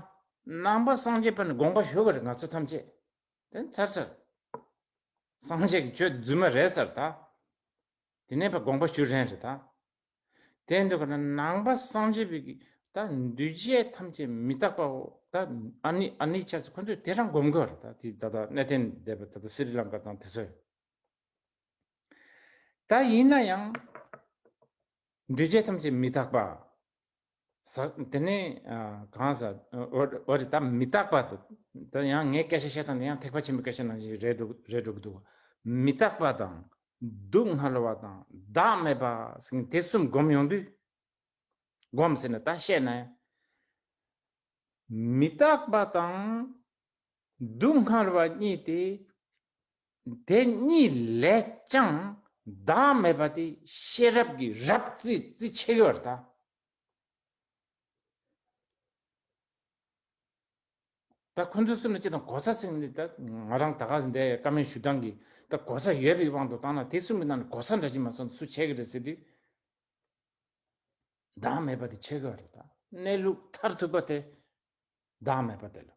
ནང་པ་སངས་རྒྱས་པ་ནི་དགོངས་པ་ཞུ་གི་རེད། ང་ཚོ་ཐམས་ཅད་དེ་ཚར་ཚར། སངས་རྒྱས་ཀྱི་ཆོས་རྫུན་མ་རེད་ཚར་ད། དེ་ནས་ཕར་དགོངས་པ་ཞུ་རན་རེད་ད། དེ་འདུག་ག་ན་ནང་པ་སངས་རྒྱས་པའི་གི་ད་འདུས་བྱས་ཐམས་ཅད་མི་རྟག་པའོ། ད་ཨ་ནི་ཨ་ནི་ཆ་ཚོ་ཁོ་ཚོས་དེ་རང་སྒོམ་དགོས་རེད་ད། དེ་ད་ལྟ་གནས་བརྟན་སྡེ་པ་ད་ལྟ་སི་རི་ལང་ཀ་དང་དེ་ཚོས། ད་ཡིན་ན་ཡང་། འདུས་བྱས་ཐམས་ཅད་མི་རྟག་པ། ས། དེ་ནས་ཨ། གང་ཟག་འོ་འོ་རེད་ད། མི་རྟག་པ་དང་། ད་ཡང་ངས་སྐད་ཆ་བཤད་སྟངས་དེ་ཡང་ཐེག་པ་ཆེན་པོའི་སྐད་ཆ་ནང་བཞིན་རེད་འགྲོ་རེད་འགྲོ་གི་འདུག། མི་རྟག་པ་དང་སྡུག་བསྔལ་བ་དང་བདག་མེད་པ་ཟེར་མཁན་དེ་གསུམ་སྒོམ་ཡོང་དུས། སྒོམ་ཟེར་ན་ད་བཤད་ན་ཡང་། མི་རྟག་པ་དང་སྡུག་བསྔལ་བ་གཉིས་ཏེ། དེ་གཉིས་ལས་ཀྱང་བདག་མེད་པ་དེ་ཤེས་རབ་ཀྱི་རབ་རྩིས་རྩིས་ཆེ་གི་བར་ད། ད་ཁོ་ཚོ་གསུམ་ལ་སྤྱིར་བཏང་གོ་ས་ཟེར་ནི་ད་ང་རང་ད་ག་འདི་བཀའ་མོལ་ཞུ་སྟངས་ཀྱི་ད་གོ་ས་ཡོད་པའི་དབང་དུ་བཏང་ན། དེ་གསུམ་གྱི་ནང་ནས་གོ་ས་འདྲ་ཅིག་མ་སོང་སུ་བྱེད་ཀྱི་རེད་ཟེར་དུས། བདག་མེད་པ་དེ་ཆེ་གི་བར་ད། གནས་ལུགས་མཐར་ཐུག་པ་དེ་བདག་མེད་པ་དེ་ལ།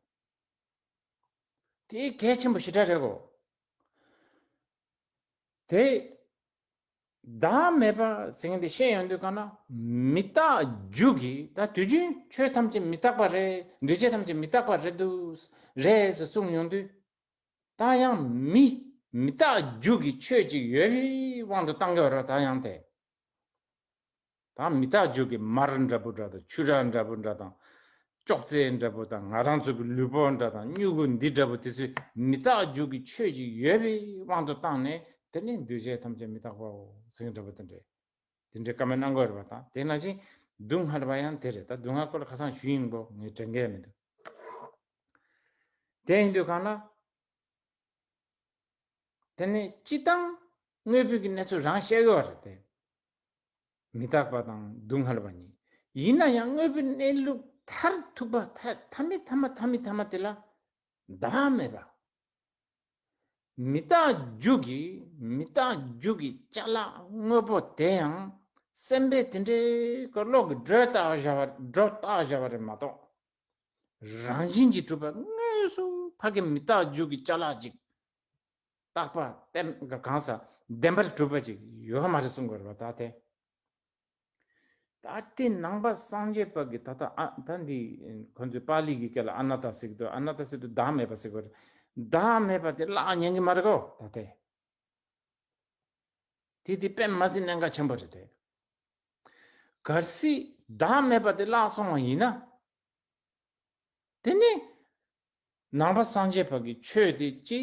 དེ་གལ་ཆེན་པོ་ཞེ་དྲག་རེད་གོ། དེ། བདག་མེད་པ་ཟེར་མཁན་དེ་བཤད་ཡོང་དུས་གང་ན། མི་རྟག་རྒྱུ་གི་ད་དུས་རྒྱུན་ཆོས་ཐམས་ཅད་མི་རྟག་པ་རེད། འདུས་བྱས་ཐམས་ཅད་མི་རྟག་པ་རེད་འདུག་རེད་ཟེར་གསུངས་ཡོང་དུས། ད་ཡང་མི་མི་རྟག་རྒྱུ་གི་ཆོས་ཅིག་ཡོད་པའི་དབང་དུ་བཏང་གི་ཡོད་རེད་ད་ཡང་དེ། ད་མི་རྟག་རྒྱུ་གི་མར་འདྲ་པོ་འདྲ་དང་ཆུ་རགས་འདྲ་པོ་འདྲ་དང་། ཅོག་ཙེ་འདྲ་པོ་དང་ང་རང་ཚོ་གི་ལུས་པོ་འདྲ་དང་སྨྱུ་གུ་འདི་འདྲ་པོ་དེ་ཚོས་མི་རྟག་རྒྱུ་གི་ཆོས་ཅིག་ཡོད་པའི་དབང་དུ་བཏང་ནས། དེ་ནས་འདུས་བྱས་ཐམས་ཅད་མི་རྟག་པའོ་ཟེར་མཁན་འདྲ་པོ་དེ་འདྲས། དེ་འདྲའི་བཀའ་མོལ་གནང་དགོས་རེད་པ་དང་། དེ་ནང་བཞིན་སྡུག་བསྔལ་བ་ཡང་དེ་རེད། ད་སྡུག་བསྔལ་སྐོར་ལ་ཁ་སང་ཞུས་ཡིན་པོ་ངས་དྲན་གི་མི་འདུག། དེ་ཡིན་དུས་གང་ལ། དེ་ནས་སྤྱི་བཏང་དངོས་པོའི་གི་གནས་ཚུལ་རང་བཤད་དགོས་པ་རེད་དེ། མི་རྟག་པ་དང་སྡུག་བསྔལ་བ་གཉིས། ཡིན་ན་ཡང་དངོས་པོའི་གནས་ལུགས་མཐར་ཐུག་པ་མཐའ་མཐའ་མའི་མཐའ་མ་མཐའ་མའི་མཐའ་མ་དེ་ལ་བདག་མེད་པ། མི་རྟག་རྒྱུ་གི་མི་རྟག་རྒྱུ་གི་ཅ་ལག་དངོས་པོ་དེ་ཡང་སེམས་པས་དེ་འདྲའི་གི་བློ་གི་སྒྲོ་བཏགས་བཞག་པ་སྒྲོ་བཏགས་བཞག་པ་རེད་མ་གཏོགས། རང་བཞིན་གྱིས་གྲུབ་པ་དངོས་སུ་ཕ་གི་མི་རྟག་རྒྱུ་གི་ཅ་ལག་ཅིག་རྟག་པ་བརྟན་གང་ཟག་བདེན་པར་གྲུབ་པ་ཅིག་ཡོད་མ་རེད་གསུང་དགོས་རེད་པ་ད་དེ། ད་དེ་ནང་པ་སངས་རྒྱས་པ་གི་ད་ལྟ་ཨ་ད་འདི་ཁོ་ཚོས་པཱ་ལི་གི་སྐད་ལ་ཨ་ན་ཏ་ཟེར་གི་འདུག། ཨ་ན་ཏ་ཟེར་དུས་བདག་མེད་པ་ཟེར་གི་རེད། བདག་མེད་པ་དེ་བརླག་ཉན་གི་མ་རེད་གོ་ད་དེ། དེ་དེ་དཔེ་མ་སྲིད་གནད་འགག་ཆེན་པོ་རེད་དེ། གལ་སྲིད་བདག་མེད་པ་དེ་བརླག་སོང་བ་ཡིན་ན། དེ་ནི་ནང་པ་སངས་རྒྱས་པ་གི་ཆོས་དེ་ཅི་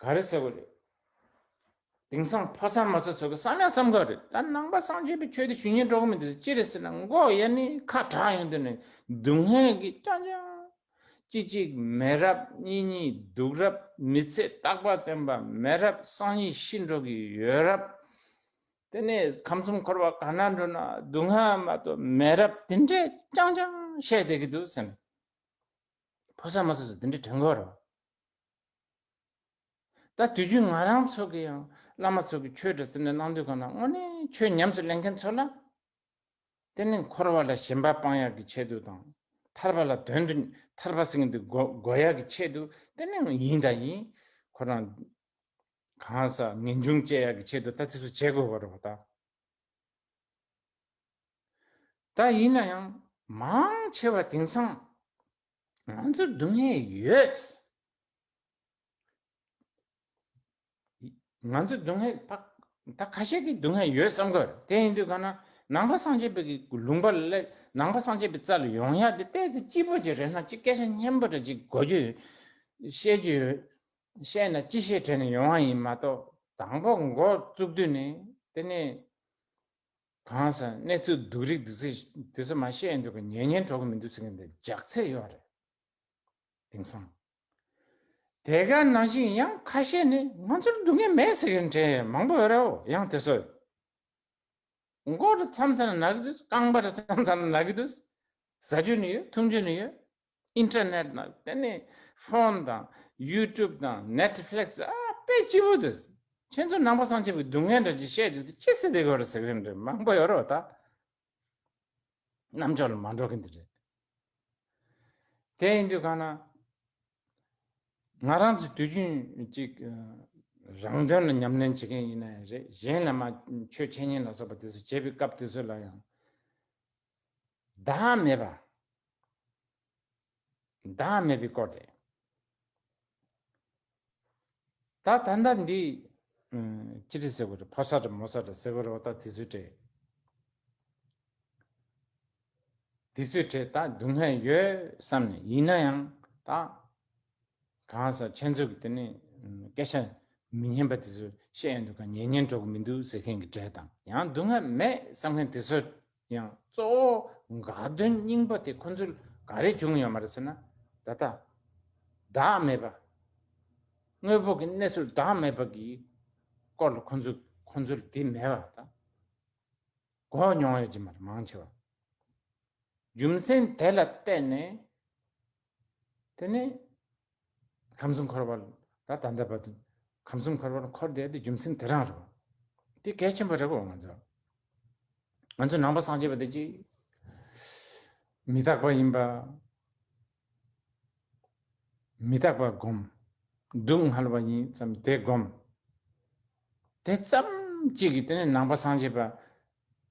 ག་རེ་ཟེར་བ་རེད། དེང་སང་ཕ་ཚ་མ་ཚ་ཚོ་གི་བསམ་ཡང་བསམ་གི་རེད། ད་ནང་པ་སངས་རྒྱས་པའི་ཆོས་དེ་ཞུ་སྙིང་བྲོ་གི་མི་འདུག་ཅི་རེད་ཟེར་ན་མགོ་ཡ་ནི་ཁ་གྲག་ཡོང་དུས་ནས་སྡུག་བསྔལ་གི་ཅང་ཅང་ གཅིག་གཅིག་མེད་རབས། གཉིས་གཉིས་སྡུག་རབས། མི་ཚེ་རྟག་པ་བརྟན་པ་མེད་རབས། སང་ཉིན་ཤི་འགྲོ་གི་ཡོད་རབས། དེ་ནས་ཁམས་གསུམ་འཁོར་བ་ག་ན་འགྲོ་ན་སྡུག་བསྔལ་མ་གཏོགས་མེད་རབས། དེ་འདྲས་རྐྱང་རྐྱང་བཤད་བསྡད་ཀྱི་འདུག་ཟེར་ནས། ཕོ་གསར་མོ་གསར་ཚོ་དེ་འདྲས་དྲན་གྱི་ཡོད་རེད། ད་དུས་རྒྱུན་ང་རང་ཚོ་གི་ཡང་བླ་མ་ཚོ་གི་ཆོས་འདྲ་ཟེར་ནས་གནང་དུས་གང་ན་དངོས་གནས་ཆོས་ཉམས་སུ་ལེན་མཁན་ཚོ་ལ། དེ་ནི་འཁོར་བ་ལ་ཞེན་པ་སྤང་ཡག་གི་ཆེད་དུ་དང་། ཐར་པ་ལ་དོན་དུ། ཐར་པ་ཟེར་མཁན་དེ་གོ་གོ་ཡག་གི་ཆེད་དུ་དེ་ནི་ཡིན་དང་ཡིན། ཁོ་རང་གང་ཟག་ངེས་འབྱུང་བཅས་ཡག་གི་ཆེད་དུ་ད་དེ་ཚོ་བྱེད་དགོས་པ་རེད་པ་ད། ད་ཡིན་ན་ཡང་མང་ཆེ་བ་དེང་སང་ང་ཚོར་སྡུག་བསྔལ་ཡོད། ང་ཚོ་སྡུག་བསྔལ་ཕ། ད་ཁ་ཤས་ཀྱིས་སྡུག་བསྔལ་ཡོད་བསམ་གི་རེད། དེ་ཡིན་དུས་གང་ན་ནང་པ་སངས་རྒྱས་པའི་གི་ལུང་པ་ལ་སླེབས། ནང་པ་སངས་རྒྱས་པའི་རྩ་ལ་ཡོང་ཡག་དེ་ཏོག་ཙམ་སྐྱིད་པོ་ཅིག་རེད་ན། ཅིག་སྐད་ཆ་སྙན་པོ་འདྲ་ཅིག་གོ་རྒྱུ་ཡོད། བཤད་རྒྱུ་ཡོད། བཤད་ན་ཅི་བཤད་དྲན་ནས་ཡོང་བ་ཡིན་མ་གཏོགས། དང་པོ་འགོ་བཙུགས་དུས་ནས་དེ་ནས་གང་ཟག་གནས་ཚུལ་སྡུག་རིགས་སྡུག་ཚིག་དེ་ཚོ་མ་བཤད་ཡོང་དུས་ཀྱི་ཉན་ཉན་འགྲོ་གི་མི་འདུག་ཟེར་མཁན་དེ་ལྗགས་ཚད་ཡོད་རེད། དེང་སང་། དེ་ག་ནང་བཞིན་ཡང་ཁ་ཤས་ནི་ང་ཚོར་སྡུག་བསྔལ་མེད་ཟེར་མཁན་དྲན་མང་པོ་ཡོད་རེད། འོ་ཡང་དེ་ཚོ་མགོ་རུ་མཚམས་མཚམས་ན་ན་གི་འདུག་རྐང་པ་རུ་མཚམས་མཚམས་ན་ན་གི་འདུག་ཟ་རྒྱུ་ནི་ཡོད། འཐུང་རྒྱུ་ནི་ཡོད། ཨིན་ཊར་ནེཊ་ནང་དེ་ནས་ཕོན་དང་ཡུ་ཊུབ་དང་ནེཊ་ཕི་ལིག་སི། ཨ་དཔེ་སྐྱིད་པོ་འདུག་ཁྱེད་ཚོ་ནང་པ་སངས་རྒྱས་པའི་སྡུག་བསྔལ་འདྲ་ཅིག་བཤད་དུས་ཅི་ཟེར་བསྡད་དགོས་རེད་ཟེར་གི་འདྲ་མང་པོ་ཡོད་རེད་པ་ད། རྣམ་ཅོག་ལ་མ་འགྲོ་གི་འདི་རེད། དེ་ཡིན་དུས་གང་ན། ང་རང་ཚོ་དུས་རྒྱུན་ཅིག་རང་དོན་ལ་ཉམས་ལེན་བྱེད་མཁན་ཡིན་ན་ཡང་རེད། གཞན་ལ་མ་ཆོས་འཆད་ཉན་ལ་སོགས་པ་དེ་ཚོ་བྱེད་པའི་སྐབས་དེ་ཚོ་ལ་ཡང་བདག་མེད་པ། བདག་མེད་པའི་སྐོར་དེ། ད་ད་ལྟ་འདི། ཨུམ། ཅི་རེད་ཟེར་དགོས་རེད། ཕོ་གསར་འདྲ་མོ་གསར་འདྲ་ཟེར་དགོས་རེད་པ་ད། དེ་ཚོའི་གྲས། དེ་ཚོའི་གྲས་ད་སྡུག་བསྔལ་ཡོད་བསམ་ནས་ཡིན་ན་ཡང་ད། གང་ཟག་ཁྱེད་ཚོ་གི་དེ་ནས་སྐད་ཆ་མི་སྙན་པ་དེ་ཚོ་བཤད་ཡོང་དུས་ག་ཉན་ཉན་འགྲོ་གི་མི་འདུག་ཟེར་མཁན་གྱི་གྲས་དང་། ཡང་སྡུག་བསྔལ་མེད་བསམ་མཁན་དེ་ཚོ་ཡང་གཙོ་བོ་དགའ་སྟོན་སྙིང་པོ་དེ་ཁོ་ཚོར་ག་རེ་བྱུང་ཡོད་མ་རེད་ཟེར་ན། ད་ལྟ་བདག་མེད་པ། དངོས་པོ་གི་གནས་ཚུལ་བདག་མེད་པ་གི་སྐོར་ལ་ཁོ་ཚོ་ཁོ་ཚོར་དེ་མེད་པ་ད་གོ་མྱོང་ཡོད་ཀྱི་མ་རེད་མང་ཆེ་བ། རྒྱུ་མཚན་དེ་ལ་བརྟེན་ནས་དེ་ནས་ཁམས་གསུམ་འཁོར་བ་ལ་ད་ད་ལྟ་བར་དུ་ཁམས་གསུམ་འཁོར་བ་ལ་འཁོར་བསྡད་དེ་རྒྱུ་མཚན་དེ་རང་རེད་པ། དེ་གལ་ཆེན་པོ་རེད་པ། ང་ཚོ་ང་ཚོ་ནང་པ་སངས་རྒྱས་པ་དེ་ཅིག་མི་རྟག་པ་ཡིན་པ། མི་རྟག་པ་སྒོམ། སྡུག་བསྔལ་བ་ཡིན་ཙམ་དེ་སྒོམ། དེ་ཙམ་གཅིག་གིས་དེ་ནས་ནང་པ་སངས་རྒྱས་པ་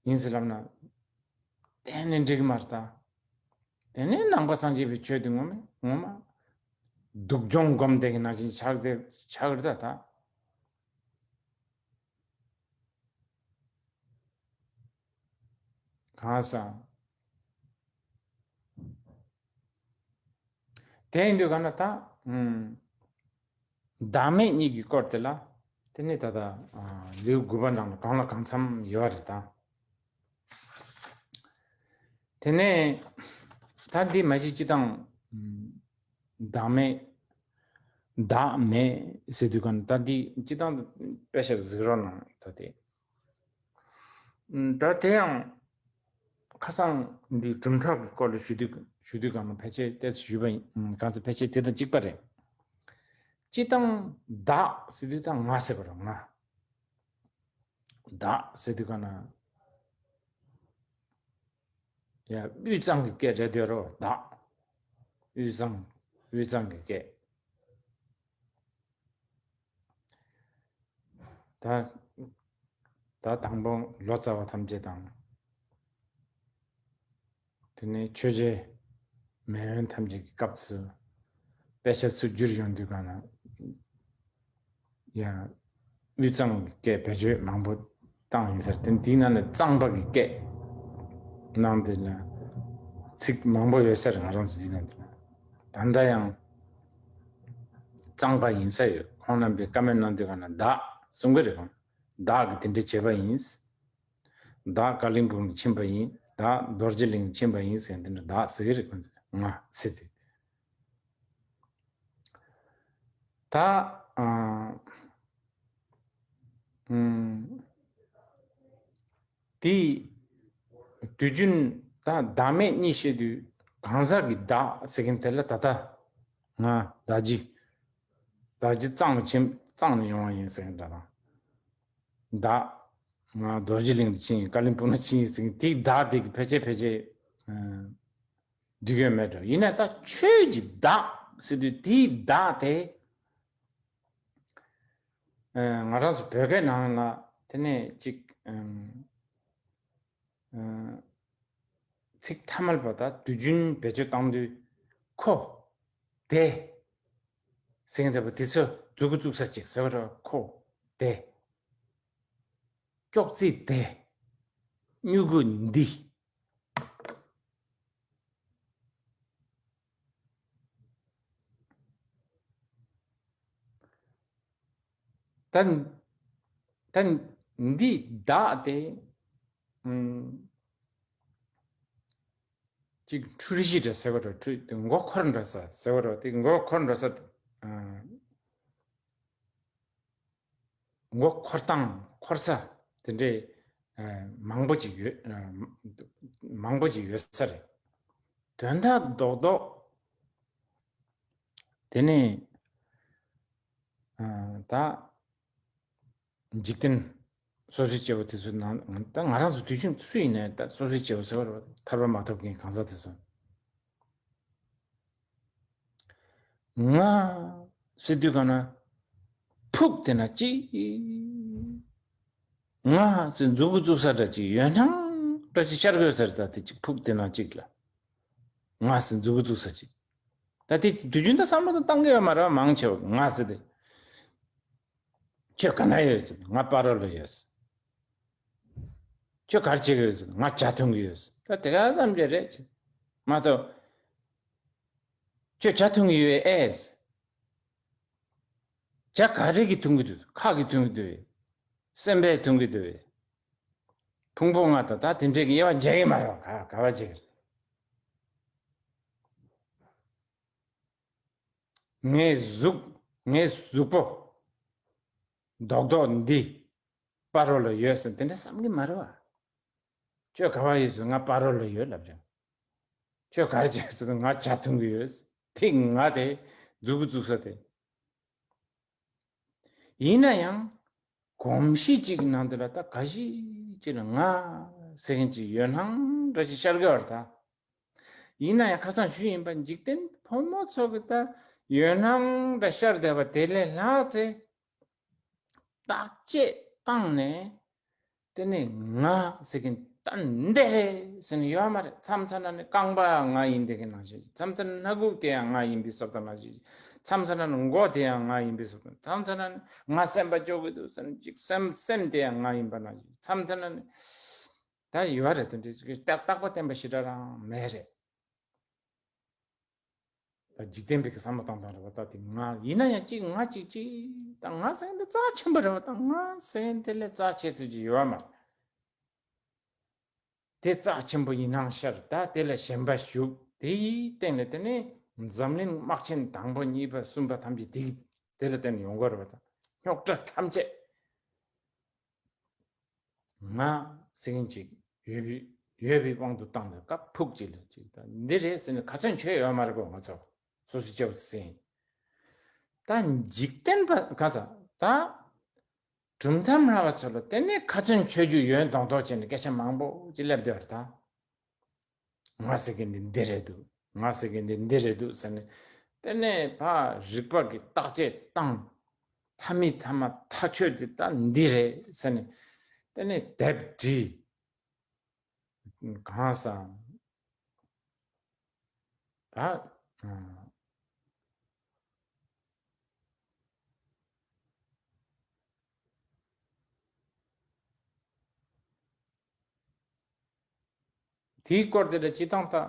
ཡིན་ཟེར་ལབ་ན། གཏན་ནས་འགྲིག་གི་མ་རེད་ད། དེ་ནས་ནང་པ་སངས་རྒྱས་པའི་ཆོས་དེ་ངོ་མ་ངོ་མ་སྡུག་སྦྱོང་སྒོམ་བསྡད་ཀྱི་ནང་བཞིན་ཆགས་བསྡད་ཆགས་ཀྱི་རེད་ད་ད། གང་ཟག་དེ་ཡིན་དུས་ག་ན་ད། ཨུམ། བདག་མེད་གཉིས་ཀྱི་སྐོར་དེ་ལ། དེ་ནི་ད་ལྟ། ཨ། ལེའུ་དགུ་པ་ནང་ལ་གང་ལ་གང་འཚམ་ཡོད་རེད་ད། དེ་ནས་ད་འདི་མ་གཞི་སྤྱི་བཏང་། ཨུམ། བདག་མེད། བདག་མེད་ཟེར་དུས་ག་ན་ད་འདི་སྤྱི་བཏང་དཔེ་ཆ་གཟིགས་རོགས་གནང་ད་དེ། ཨུམ། ད་དེ་ཡང་ཁ་སང་འདི་གྲུབ་མཐའ་གི་སྐོར་ལ་ཞུ་དུས་ཞུ་དུས་གང་ན་ཕལ་ཆེར་ཏོག་ཙམ་ཞུས་པ་ཡིན། ཨུམ། གང་ཚེ་ཕལ་ཆེར་དེ་དང་གཅིག་པ་རེད། སྤྱི་བཏང་བདག་ཟེར་དུས་ད་ང་ཟེར་བ་རེད། ང་། བདག་ཟེར་དུས་གང་ན། ཡ། དབུས་གཙང་གི་སྐད་རེད་དེ་རོ་བདག་དབུས་གཙང་། དབུས་གཙང་གི་སྐད། ད། ད་དང་པོ་ལོ་ཙཱ་བ་ཐམས་ཅད་དང་། དེ་ནས་ཆོས་རྗེ་མེས་དབོན་ཐམས་ཅད་ཀྱི་སྐབས་སུ་དཔེ་ཆ་ཚུར་བསྒྱུར་ཡོང་དུས་གང་ན། ཡང་དབུས་གཙང་གི་སྐད་བེད་སྤྱོད་མང་པོ་བཏང་ཡིན་ཟེར། དེ་དེའི་ནང་ནས་གཙང་པ་གི་སྐད་ནང་དེ་ལ་ཚིག་མང་པོ་ཡོད་ས་རེད། ང་རང་ཚོ་འདི་ནང་དེ་ལ་ད་ལྟ་ཡང་གཙང་པ་ཡིན་ས་ཡོད། ཁོང་རྣམ་པས་བཀའ་མོལ་གནང་དུས་གང་ན་བདག་གསུང་གི་རེད། ཁོང་བདག་གིས་དེ་འདྲ་བྱས་པ་ཡིན། བདག་བཀའ་བློན་སྦུག་ནས་ཕྱིན་པ་ཡིན། བདག་རྡོ་རྗེ་གླིང་ནས་ཕྱིན་པ་ཡིན་ཟེར་དེ་འདྲ་བདག་ཟེར་གི་རེད། ཁོང་ཚོས་ང་ཟེར་དུས། ད་ཨ་ཨུམ། དེ་དུས་རྒྱུན་ད་བདག་མེད་གཉིས་བཤད་དུས་གང་ཟག་གི་བདག་ཟེར་མཁན་དེ་ལ་ད་ལྟ་ང་བདག་གི་བདག་གི་གཙང་ནས་ཆེན་གཙང་ནས་ཡོང་བ་ཡིན་ཟེར་མཁན་འདྲ་དང་། བདག་ང་རྡོ་རྗེ་གླིང་དུ་ཕྱིན་ཡིན། ཀ་ལིམ་པོང་ལ་ཕྱིན་ཡིན་ཟེར་མཁན་དེའི་བདག་དེ་གི་ཕལ་ཆེར་ཕལ་ཆེར་ཨ་འགྲིག་ཡོད་མེད་འགྲོ། ཡིན་ན་ད་ཆོས་ཀྱི་བདག་ཟེར་དུས་དེའི་བདག་དེ། ཨ་ང་རང་ཚོ་བོད་སྐད་ནང་ལ་དེ་ནས་ཅིག་ཨམ་ཨ་ཚིག་ཐ་མལ་པ་དང་དུས་རྒྱུན་བེད་སྤྱོད་བཏང་དུས་ཁོ་དེ་ཟེར་མཁན་འདྲ་པོ་དེ་ཚོ་མཛུབ་གུ་བཙུགས་ས་ཅིག་ཟེར་བ་རེད། ཁོ་དེ་ཅོག་ཙེ་དེ་སྨྱུ་གུ་འདི། ད་ད་འདི་བདག་དེ་ཨུམ་ཅིག་འཁྲུལ་གཞི་འདྲ་ཟེར་བ་རེད། འཁྲུལ་དེ་མགོ་འཁོར་འགྲོ་ས་ཟེར་བ་རེད། དེ་མགོ་འཁོར་འགྲོ་ས་དེ་ཨ། མགོ་འཁོར་སྟངས་འཁོར་ས་དེ་འདྲའི་ཨ་མང་པོ་ཅིག་ཡོད། ཨ་མང་པོ་ཅིག་ཡོད་ས་རེད། དོན་དག་རྡོག་རྡོག་དེ་ནས་ཨ་ད་འཇིག་རྟེན་སོ་སོའི་སྐྱེ་བོ་དེ་ཚོའི་ནང་ད་ང་རང་ཚོ་དུས་རྒྱུན་སུ་ཡིན་ནའི་ད་སོ་སོའི་སྐྱེ་བོ་ཟེར་བ་རེད་པ། ཐར་པ་མ་ཐོབ་མཁན་གང་ཟག་དེ་ཚོ། ང་ཟེར་དུས་གང་ན་ཕུག་དེ་ན་གཅིག་ང་ཟེར་མཛུབ་གུ་བཙུགས་ས་འདྲ་ཅིག་ཡོད་སྣང་འདྲ་ཅིག་ཤར་དགོས་ཟེར། ད་དེ་གཅིག་ཕུག་དེ་ན་གཅིག་ལ་ང་ཟེར་མཛུབ་གུ་བཙུགས་ས་ཅིག་ད་དེ་དུས་རྒྱུན་ད་བསམ་བློ་དང་བཏང་གི་ཡོད་མ་རེད་པ། མང་ཆེ་བ་ང་ཟེར་དེ། ཁྱོད་ག་ན་ཡོད་ཟེར། ང་སྤ་རོ་ལ་ཡོད་ཟེར། ཁྱོད་ག་རེ་བྱེད་ཀྱི་ཡོད་ཟེར། ང་ཇ་འཐུང་གི་ཡོད་ཟེར། ད་དེ་ག་ཙམ་གྱི་རེད་ཟེར། མ་གཏོགས་ཁྱོད་ཇ་འཐུང་གི་ཡོད་ཨེ་ཟེར། ཇ་ག་རེ་གི་འཐུང་གི་འདུག་ཁ་གི་འཐུང་གི་འདུག་སེམས་པའི་འཐུང་གི་འདུག་ཕུང་པོ་ལྔ་དང་ད་དེ་འདྲའི་དབྱེ་བ་འབྱེད་ཀྱི་མ་རེད་པ། ག་ག་བ་འབྱེད་ཀྱི་རེད། ངའི་གཟུགས་ངའི་གཟུགས་པོ་རྡོག་རྡོག་འདི་སྤ་རོ་ལ་ཡོད་ཟེར་དེ་འདྲ་བསམ་གྱི་མ་རེད་པ། ཁྱོད་ག་བ་ཡོད་ཟེར། ང་སྤ་རོ་ལ་ཡོད་ལབ་ཀྱང་། ཁྱོད་ག་རེ་བྱེད་ཟེར། ང་ཇ་འཐུང་གི་ཡོད་ཟེར། དེ་ང་དེ་མཛུབ་གུ་བཙུགས་ས་དེ། ཡིན་ན་ཡང་གོམས་གཤིས་གཅིག་གི་ནང་དུ་ལ་ད་ག་ཞིག་ཅིག་ལ་ང་ཟེར་མཁན་ཅིག་ཡོད་སྣང་འདྲ་ཞིག་ཤར་གི་ཡོད་རེད་ད། ཡིན་ན་ཡང་ཁ་སང་ཞུས་ཡིན་པ། འཇིག་རྟེན་ཕོ་མོ་ཚོ་གི་ད་ཡོད་སྣང་འདྲ་ཤར་བསྡད་པ་དེ་ལས་ལྷག་ཚེ་བརྟག་དཔྱད་བཏང་ནས། དེ་ནས་ང་ཟེར་མཁན་ད་འདི་རེད་ཟེར་ནས་ཡོད་མ་རེད། མཚམས་མཚམས་ན་ནི་རྐང་པ་ང་ཡིན་བསྡད་མཁན་ནང་བཞིན། མཚམས་མཚམས་ན་སྣ་ཁུག་དེ་ཡང་ང་ཡིན་པའི་བཟོ་ལྟ་ནང་བཞིན། མཚམས་མཚམས་ན་ནི་མགོ་དེ་ཡང་ང་ཡིན་པའི་བཟོ་ལྟ། མཚམས་མཚམས་ན་ནི་ང་སེམས་པ་སྐྱོ་གི་འདུག་ཟེར་ནས་ཅིག་སེམས་སེམས་དེ་ཡང་ང་ཡིན་པ་ནང་བཞིན། མཚམས་མཚམས་ན་ནི་ད་ཡོད་རེད། དེ་འདྲའི་ཅིག་རྟག་རྟག་པ་བརྟན་པ་ཞེ་དྲག་རང་མེད་རེད། ད་འཇིག་རྟེན་པའི་གི་བསམ་བློ་བཏང་སྟངས་རེད་པ། ད་དེ་ང་ཡིན་ན་ཡང་གཅིག་ང་གཅིག་གཅིག་ད་ང་ཟེར་མཁན་དེ་རྩ་ཆེན་པོ་རེད་པ། ད་ང་ཟེར་མཁན་དེ་ལས་རྩ་ཆེ་ཚུལ་གྱི་ཡོད་མ་རེད། དེ་རྩ་ཆེན་པོ་ཡིན་སྣང་ཤར། ད་དེ་ལ་ཞེན་པ་ཞུགས། དེའི་སྟེང་ནས་དེ་ནས་འཛམ་གླིང་དམག་ཆེན་དང་པོ་གཉིས་པ་གསུམ་པ་ཐམས་ཅད་དེ་དེ་ལ་བརྟེན་ནས་ཡོང་གི་རེད་པ། ད་རྙོག་དྲ་ཐམས་ཅད། ང་ཟེར་མཁན་ཅིག་ཡོད་པའི་ཡོད་པའི་དབང་དུ་བཏང་ནས་སྐབས་ཕུགས་ཅིག་ལ་ཅིག་ད་འདི་རེད་ཟེར་ནས་ག་ཚོད་བྱས་ཡོད་མ་རེད་གོ། ང་ཚོ་སོ་སོ་སྐྱེ་བོ་ཟེར། ད་འཇིག་རྟེན་པ་ག་ས་ད་གྲུབ་མཐའ་སྨྲ་བ་ཚོ་ལ་དེ་ནས་ཁ་ཚོན་ཆོད་རྒྱུ་ཡོད་མདོག་མདོག་བྱས་ནས་སྐད་ཆ་མང་པོ་ཅིག་སླེབས་བསྡད་པ་རེད་ད། ང་ཟེར་མཁན་འདི་འདི་རེད་འདུག་ང་ཟེར་མཁན་འདི་འདི་རེད་འདུག་ཟེར་ནས། དེ་ནས་ཕར་རིག་པ་གི་བརྟག་དཔྱད་བཏང་། མཐའ་མའི་མཐའ་མ་ཐག་ཆོད་དེ་ད་འདི་རེད་ཟེར་ནས། དེ་ནས་དེབ་བྲིས། གང་ཟག་ད། དེའི་སྐོར་དེ་ལ་སྤྱིར་བཏང་ད།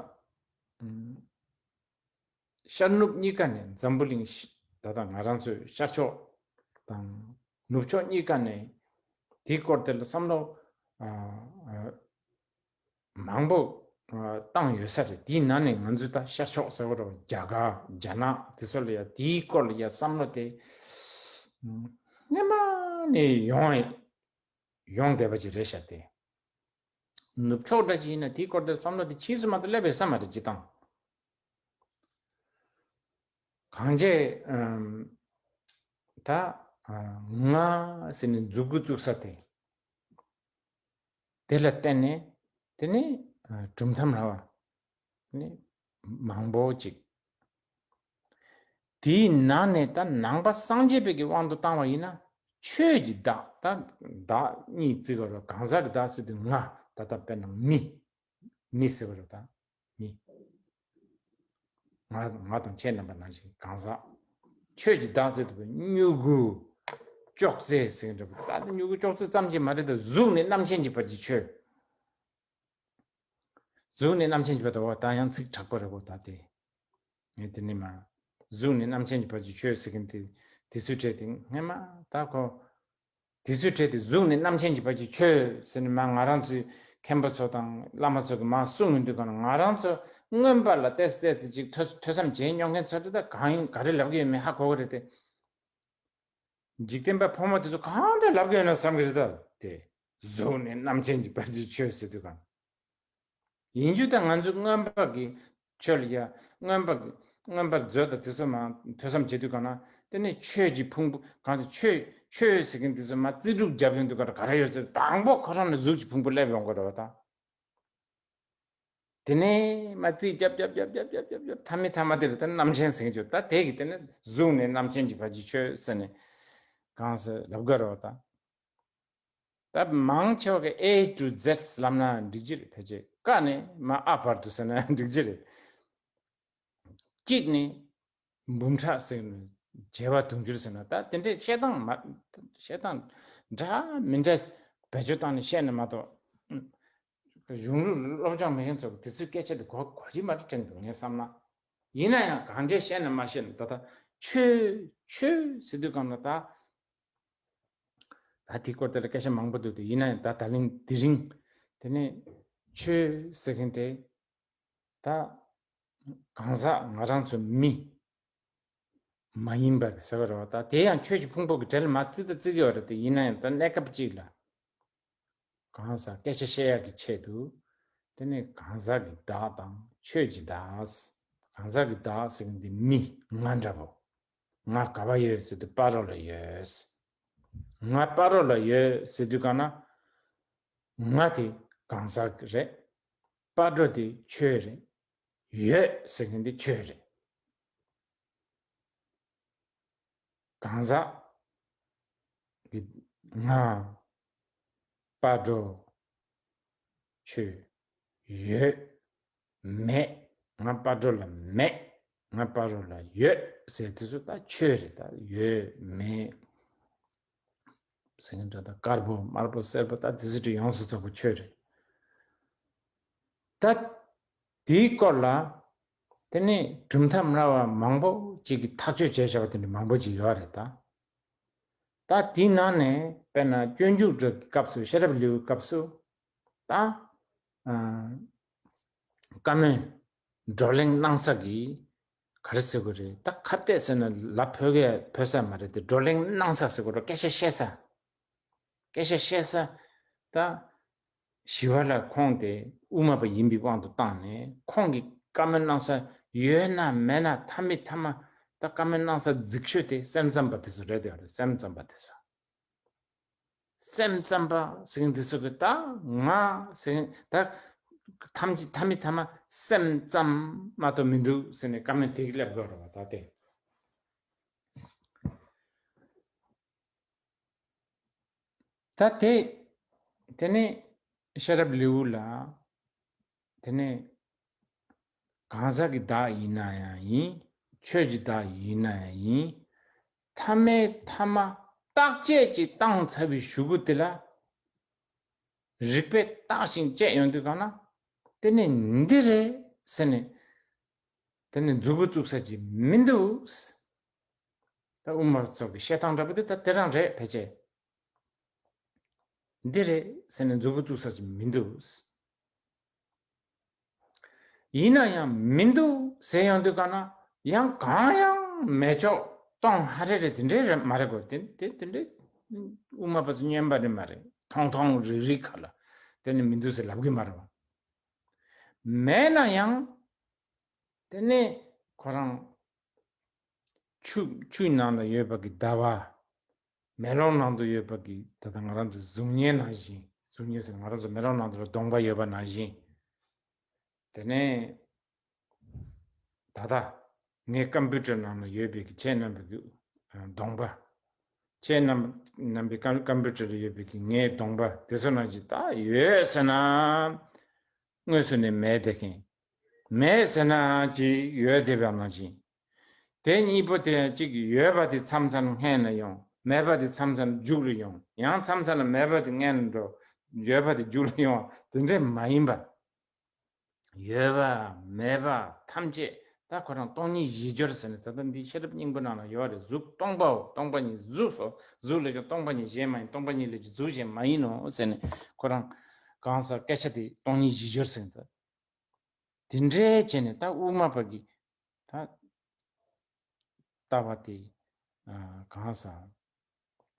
ཤར་ནུབ་གཉིས་ཀ་ནས། འཛམ་བུ་གླིང་ཤ་ད་ལྟ་ང་རང་ཚོའི་ཤར་ཕྱོགས་དང་ནུབ་ཕྱོགས་གཉིས་ཀ་ནས་དེའི་སྐོར་དེ་ལ་བསམ་བློ་ཨ་ཨ་མང་པོ་ བཏང་ཡོད་ས་རེད། དེའི་ནང་ནས་ང་ཚོས་ད་ཤར་ཕྱོགས་ཟེར་བ་རེད་བ། རྒྱ་གར་རྒྱ་ནག་དེ་ཚོ་ལ་ཡ་དེའི་སྐོར་ལ་ཡ་བསམ་བློ་དེ་སྔོན་མ་ནས་ཡོང་ཡོང་བསྡད་པ་ཅིག་རེད་ཤག་སྟེ། ནུབ་ཕྱོགས་འདྲ་ཞིག་ཡིན་ན་དེའི་སྐོར་དེ་བསམ་བློ་དེ་ཕྱིས་སུ་མ་གཏོགས་སླེབས་ཡོད་ས་མ་རེད། སྤྱིར་བཏང་གང་བྱས་ཨམ། ད་ཨ། ང་ཟེར་ནས་མཛུབ་གུ་བཙུགས་ས་དེ། དེ་ལ་བརྟེན་ནས་དེ་ནི་ཨ། གྲུབ་མཐའ་ར་བ་ནི་མང་པོ་ཅིག་དེའི་ནང་ནས་ད་ནང་པ་སངས་རྒྱས་པའི་གི་དབང་དུ་བཏང་བ་ཡིན་ན། ཆོས་ཀྱི་བདག་ད་བདག་གཉིས་བརྩི་དགོས་རེད། གང་ཟག་གི་བདག་ཟེར་དུས་ང་ད་ལྟ་དཔེར་ན་མི། མི་ཟེར་བ་རེད་ད། མི། ང་ང་དང་ཁྱེད་རྣམ་པ་ནང་བཞིན་གང་ཟག་ཆོས་ཀྱི་བདག་ཟེར་དུས་མྱུ་གུ་ཅོག་ཙེ་ཟེར་གྱི་འདྲ་པོ། ད་ལྟ་མྱུ་གུ་ཅོག་ཙེ་ཙམ་གྱིས་མ་རེད་ད། གཟུགས་ནས་རྣམ་མཁྱེན་གྱི་བར་གྱི་ཆོས། གཟུགས་ནས་རྣམ་མཁྱེན་གྱི་བར་དུ། འོ་ད་ཡང་ཚིག་དྲག་པོ་རེད་གོ་ད་དེ། ངས་དེ་ནས་མ། གཟུགས་ནས་རྣམ་མཁྱེན་གྱི་བར་གྱི་ཆོས་ཟེར་མཁན་དེ། དེ་ཚོའི་གྲས་དེ་སྔན་མ་ད་ཁོ། དེ་ཚོའི་གྲས་དེ་གཟུགས་ནས་རྣམ་མཁྱེན་གྱི་བར་གྱི་ཆོས་ཟེར་ནས་མ་ང་རང་ཚོའི་མཁན་པོ་ཚོ་དང་བླ་མ་ཚོ་གིས་མ་གསུང་གི་འདུག་ག་ན། ང་རང་ཚོ་མངོན་པ་ལ་ཏོག་ཙམ་ཏོག་ཙམ་ཅིག་ཐོས་ཐོས་བསམ་བྱེད་མྱོང་མཁན་ཚོ་དེ་ད་གང་ཡིན་ག་རེ་ལབ་ཀྱི་ཡོད་མེད་ཧ་གོ་གི་རེད་དེ། འཇིག་རྟེན་པ་ཕོ་མོ་དེ་ཚོ་གང་འདྲ་ལབ་ཀྱི་ཡོད་ན་བསམ་གྱི་རེད་ད། དེ་གཟུགས་ནས་རྣམ་མཁྱེན་གྱི་བར་གྱི་ཆོས་ཟེར་དུས་གང་ཡིན་རྒྱུ་ད། ང་ཚོ་མངོན་པ་གི་ཆོས་ལ་ཡ། མངོན་པ་གི་མངོན་པར་མཛོད་དང་དེ་ཚོ་མ་ཐོས་བསམ་བྱེད་དུས་གང་ན། དེ་ནས་ཆོས་ཀྱི་ཕུང་པོ་གང་ཟེར། ཆོས་ཆོས་ཟེར་མཁན་དེ་ཚོ་མ་རྩིས་འགྲུབ་རྒྱབ་ཡོང་དུས་ག་རེ་ག་རེ་ཡོད་ཚེ། དང་པོ་ཁོ་རང་ནས་གཟུགས་ཀྱི་ཕུང་པོ་སླེབས་ཡོང་གི་རེད་བ་ད། དེ་ནས་མ་རྩིས་རྒྱབ་རྒྱབ་རྒྱབ་རྒྱབ་རྒྱབ་རྒྱབ་མཐའ་མའི་མཐའ་མ་དེ་ལ་ད་རྣམ་མཁྱེན་ཟེར་གྱི་ཡོད། ད་དེ་གི་དེ་ནས་གཟུགས་ནས་རྣམ་མཁྱེན་གྱི་བར་གྱི་ཆོས་ཟེར་ནས་གང་ཟེར་ལབ་དགོས་རེད་བ་ད། ད་མང་ཆེ་བ་གི་A to Z ལབ་ན་འགྲིག་གི་རེད། ཕལ་ཆེར་ཀ་ནས་མ་ཨ་བར་དུ་ཟེར་ན་འགྲིག་གི་རེད། གཅིག་ནས་འབུམ་ཕྲག་ཟེར་ནས་བྱེ་བ་དུང་ཕྱུར་ཟེར་ན། ད་དེ་འདྲའི་བཤད་སྟངས་མ། བཤད་སྟངས་འདྲ་མི་འདྲ་བེད་སྤྱོད་བཏང་ནས་བཤད་ནས་མ་གཏོགས། གཞུང་ལུགས་སློབ་སྦྱོང་མེད་མཁན་ཚོ་དེ་ཚོའི་སྐད་ཆ་དེ་གོ་གོ་གི་མ་རེད་དྲན་འདུག་ངས་བསམ་ན། ཡིན་ན་ཡང་གང་འདྲས་བཤད་ན་མ་བཤད་ན། ད་ལྟ་ཆོས་ཆོས་ཟེར་དུས་གང་ལ་ད། ད་དེའི་སྐོར་དེ་ལ་སྐད་ཆ་མང་པོ་འདུག་སྟེ། ཡིན་ན་ཡང་ད་ད་ལན་དེ་རིང་དེ་ནས་ཆོས་ཟེར་མཁན་དེ་ད་གང་ཟག་ང་རང་ཚོ་མི་མ་ཡིན་པ་ཟེར་བ་རེད་བ། ད་དེ་ཡང་ཆོས་ཀྱི་ཕུང་པོ་གི་གྲལ་ལ་མ་བརྩི་ད་བརྩི་གི་ཡོད་རེད་དེ། ཡིན་ན་ཡང་ད་གནས་སྐབས་གཅིག་ལ་གང་ཟག་སྐད་ཆ་བཤད་ཡག་གི་ཆེད་དུ། དེ་ནས་གང་ཟག་གི་བདག་དང་ཆོས་ཀྱི་བདག། གང་ཟག་གི་བདག་ཟེར་མཁན་དེ་མི་ང་འདྲ་པོ། ང་ག་པར་ཡོད་ཟེར་དུས་སྤ་རོ་ལ་ཡོད། ང་སྤ་རོ་ལ་ཡོད་ཟེར་དུས་གང་ན། ང་དེ་གང་ཟག་རེད། སྤ་རོ་དེ་ཆོས་རེད། ཡོད་ཟེར་མཁན་དེ་ཆོས་རེད། གང་ཟག་གི་ང་། སྤ་རོ། ཆོས། ཡོད། མེད། ང་སྤ་རོ་ལ་མེད། ང་སྤ་རོ་ལ་ཡོད་ཟེར་དུས་སུ་ད་ཆོས་རེད། ད་ཡོད་མེད་ཟེར་མཁན་འདྲ། ད་དཀར་པོ་དམར་པོ་སེར་པོ་ད་དེ་ཚོ་དེ་ཡོངས་སུ་རྫོགས་པ་ཆོས་རེད། ད་དེའི་སྐོར་ལ་དེ་ནས་གྲུབ་མཐའ་སྨྲ་བ་མང་པོ་ཅིག་གིས་ཐག་གཅོད་བྱས་བཞག་པ་དེ་འདྲ་མང་པོ་ཅིག་ཡོད་རེད་ད། ད་དེའི་ནང་ནས་དཔེར་ན་སྤྱོད་འཇུག་སྒྲ་གི་སྐབས་སུ། ཤེས་རབ་ལེའུའི་སྐབས་སུ་ད་ཨ་བཀའ་མོལ་བགྲོ་གླེང་གནང་ས་གི་ག་རེ་ཟེར་དགོས་རེད། ད་ཁ་གཏད་ཟེར་ན་ལབ་ཕོད་གི་ཕོད་ས་མ་རེད་དེ། བགྲོ་གླེང་གནང་ས་ཟེར་དགོས་རེད། སྐད་ཆ་བཤད་ས། སྐད་ཆ་བཤད་ས་ད། ཞི་བ་ལྷ་ཁོང་དེ་དབུ་མ་པ་ཡིན་པའི་དབང་དུ་བཏང་ནས་ཁོང་གིས་བཀའ་མོལ་གནང་ས་ཡོད་ན་མེད་ན་མཐའ་མའི་མཐའ་མ་ད་བཀའ་མོལ་གནང་ས་རྫིག་ཤོས་དེ་སེམས་ཙམ་པ་དེ་ཚོ་རེད་དེ། སེམས་ཙམ་པ་དེ་ཚོ། སེམས་ཙམ་པ་ཟེར་མཁན་དེ་ཚོ་གིས་ད་ང་ཟེར་མཁན་ད་ཐམས་ཅད་མཐའ་མའི་མཐའ་མ་སེམས་ཙམ་མ་གཏོགས་མི་འདུག་ཟེར་ནས་བཀའ་མོལ་དེ་གི་སླེབས་དགོས་རེད་བ་ད་དེ། ད་དེ། དེ་ནས་ཤེས་རབ་ལེའུ་ལ། དེ་ནས་གང་ཟག་གི་བདག་ཡིན་ན་ཡང་ཡིན། ཆོས་ཀྱི་བདག་ཡིན་ན་ཡང་ཡིན། མཐའ་མའི་མཐའ་མ་བརྟག་དཔྱད་ཅིག་བཏང་ཚར་བའི་གཞུག་གུ་དེ་ལ། རིགས་པས་བརྟགས་ཤིང་དཔྱད་ཡོང་དུས་གང་ན། དེ་ནས་འདི་རེད་ཟེར་ནས། དེ་ནས་མཛུབ་གུ་བཙུགས་ས་ཅིག་མི་འདུག། ད་དབུ་མ་ཚོ་གི་བཤད་སྟངས་འདྲ་པོ་དེ་ད་དེ་རང་རེད་ཕལ་ཆེར། འདི་རེད་ཟེར་ནས་མཛུབ་གུ་བཙུགས་ས་ཅིག་མི་འདུག། ཡིན་ན་ཡང་མི་འདུག་ཟེར་ཡོང་དུས་ག་ན་ཡང་གང་ཡང་མེད་ཆོག་གཏོང་ཧ་རེ་རེ་དེ་འདྲའི་རེད་མ་རེད་གོ། དེ་དེ་དེ་འདྲའི་དབུ་མ་པ་ཚོ་སྨྱོན་པ་རེད་མ་རེད། ཐོང་ཐོང་རིག་རིག་ག་ལ་དེ་ནི་མི་འདུག་ཟེར་ལབ་གི་མ་རེད་བ། མེད་ན་ཡང་དེ་ནི་ཁོ་རང་ཆུ་ཆུའི་ནང་ལ་ཡོད་པ་གི་ཟླ་བ། མེ་ལོང་ནང་དུ་ཡོད་པ་གི་ད་ལྟ་ང་རང་ཚོ་གཟུགས་བརྙན་ནང་བཞིན། གཟུགས་བརྙན་ཟེར་ན་ང་རང་ཚོ་མེ་ལོང་ནང་དུ་ལ་གདོང་པ་ཡོད་པ་ནང་བཞིན། དེ་ནས་ད་ལྟ་ངའི་ཀམ་པུ་ཊར་ནང་ལ་ཡོད་པའི་གི་ཁྱེད་རྣམ་པའི་གི་གདོང་པ། ཁྱེད་རྣམ་རྣམ་པའི་ཀམ་ཀམ་པུ་ཊར་ལ་ཡོད་པའི་གི་ངའི་གདོང་པ་དེ་ཚོ་ནང་བཞིན་ད་ཡོད་ཟེར་ན། དངོས་སུ་ནི་མེད་བསྡད་མཁན། མེད་ཟེར་ན་ཅིག་ཡོད་བསྡད་པ་ནང་བཞིན། དེ་གཉིས་པོ་དེ་ཅིག་ཡོད་པ་དེ་མཚམས་མཚམས་སྔོན་ལ་ཡོང་། མེད་པ་དེ་མཚམས་མཚམས་མཇུག་ལ་ཡོང་། ཡང་མཚམས་མཚམས་ལ་མེད་པ་དེ་སྔོན་ལ་འགྲོ། ཡོད་པ་དེ་མཇུག་ལ་ཡོང་། དེ་འདྲས་མ་ཡིན་པ། ཡོད་པ་མེད་པ་ཐམས་ཅད་ད་ཁོ་རང་སྟོང་ཉིད་གཞི་སྦྱོར་ཟེར་ནས། ད་ལྟ་འདི་ཤེས་རབ་སྙིང་པོ་ནང་ལ་ཡོད་རེད། གཟུགས་སྟོང་པའོ། སྟོང་པ་ཉིད་གཟུགས་སོ། གཟུགས་ལས་ཀྱང་སྟོང་པ་ཉིད་གཞན་མ་ཡིན། སྟོང་པ་ཉིད་ལས་ཀྱང་གཟུགས་གཞན་མ་ཡིན་ནོ་ཟེར་ནས་ཁོ་རང་གང་ཟག་སྐད་ཆ་དེ་སྟོང་ཉིད་གཞི་སྦྱོར་ཟེར་ནས། དེ་འདྲའི་བྱས་ནས་ད་དབུ་མ་པ་གི་ད་ལྟ་བ་དེ་གང་ཟག་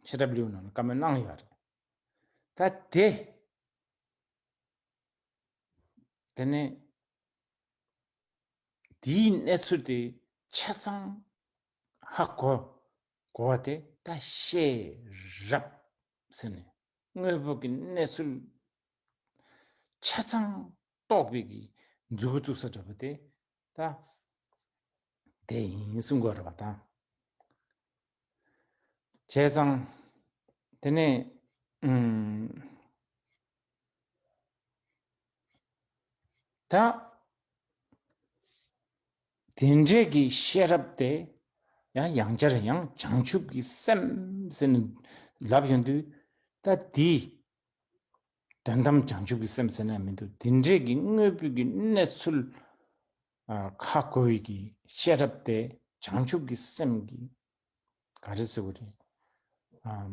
ཤེས་རབ་ལེའུ་ནང་ལ་བཀའ་མོལ་གནང་ཡོད་རེད། ད་དེ་དེ་ནས་དེའི་གནས་ཚུལ་དེ་ཆ་ཚང་ཧ་གོ་གོ་བ་དེ་ད་ཤེས་རབ་ཟེར་ནས། དངོས་པོ་གི་གནས་ཚུལ་ཆ་ཚང་རྟོགས་པའི་གི་མཛུབ་གུ་བཙུགས་ས་འདྲ་པོ་དེ་ད་དེ་ཡིན་གསུང་དགོས་རེད་པ། ད་བྱས་ཙང་དེ་ནས་ཨུམ། ད་དེ་འདྲས་ཀྱི་ཤེས་རབ་དེ་ཡང་ཡང་བསྐྱར་ཡང་བྱང་ཆུབ་ཀྱི་སེམས་ཟེར་ནས་ལབ་ཡོང་དུས། ད་དེ་དོན་དམ་བྱང་ཆུབ་ཀྱི་སེམས་ཟེར་ན་མི་འདུག་དེ་འདྲས་ཀྱི་དངོས་པོའི་གི་གནས་ཚུལ་ཨ་ཧ་གོ་བའི་གི་ཤེས་རབ་དེ་བྱང་ཆུབ་ཀྱི་སེམས་ཀྱི་ག་རེ་ཟེར་དགོས་རེད། ཨམ།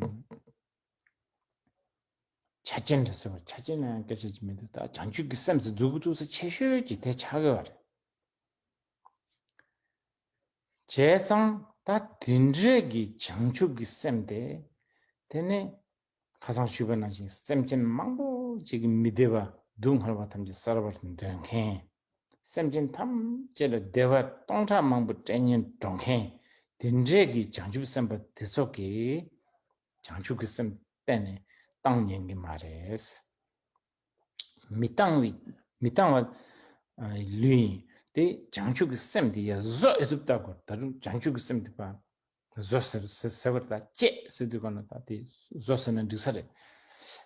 ཆ་རྐྱེན་རེད་ཟེར་བ། ཆ་རྐྱེན་ལ་ཡང་སྐད་ཆ་ཅིག་མི་འདུག་ད་བྱང་ཆུབ་ཀྱི་སེམས་སུ་མཛུབ་གུ་བཙུགས་ས་ཆེ་ཤོས་ཀྱི་དེ་ཆགས་ཡོད་རེད། བྱས་ཙང་ད་དེ་འདྲས་ཀྱི་བྱང་ཆུབ་ཀྱི་སེམས་དེ། དེ་ནས་ཁ་སང་ཞུས་པ་ནང་བཞིན་སེམས་ཅན་མང་པོ་ཅིག་གི་མི་བདེ་བ་སྡུག་བསྔལ་བ་ཐམས་ཅད་བསལ་བར་འདོད་མཁན། སེམས་ཅན་ཐམས་ཅད་ལ་བདེ་བ་སྟོང་ཕྲག་མང་པོ་སྤྲད་སྙིང་འདོད་མཁན། དེ་འདྲས་ཀྱི་བྱང་ཆུབ་སེམས་དཔའ་དེ་ཚོ་གིས་བྱང་ཆུབ་ཀྱི་སེམས་གཏན་ནས་བཏང་ཉན་གྱི་མ་རེད། མི་བཏང་བའི་མི་བཏང་བ་ལུས་ཡིན། དེ་བྱང་ཆུབ་ཀྱི་སེམས་དེ་ཡ་བཟོ་ཨེ་ཐུབ་ལྟ་དགོས། ད་རུང་བྱང་ཆུབ་ཀྱི་སེམས་དེ་བ་བཟོ་ཟེར་ཟེར་ཟེར་བར་ད་བཅད་ཟེར་དུས་ག་ན་ད་དེ་བཟོ་ཟེར་ན་འགྲིག་ས་རེད།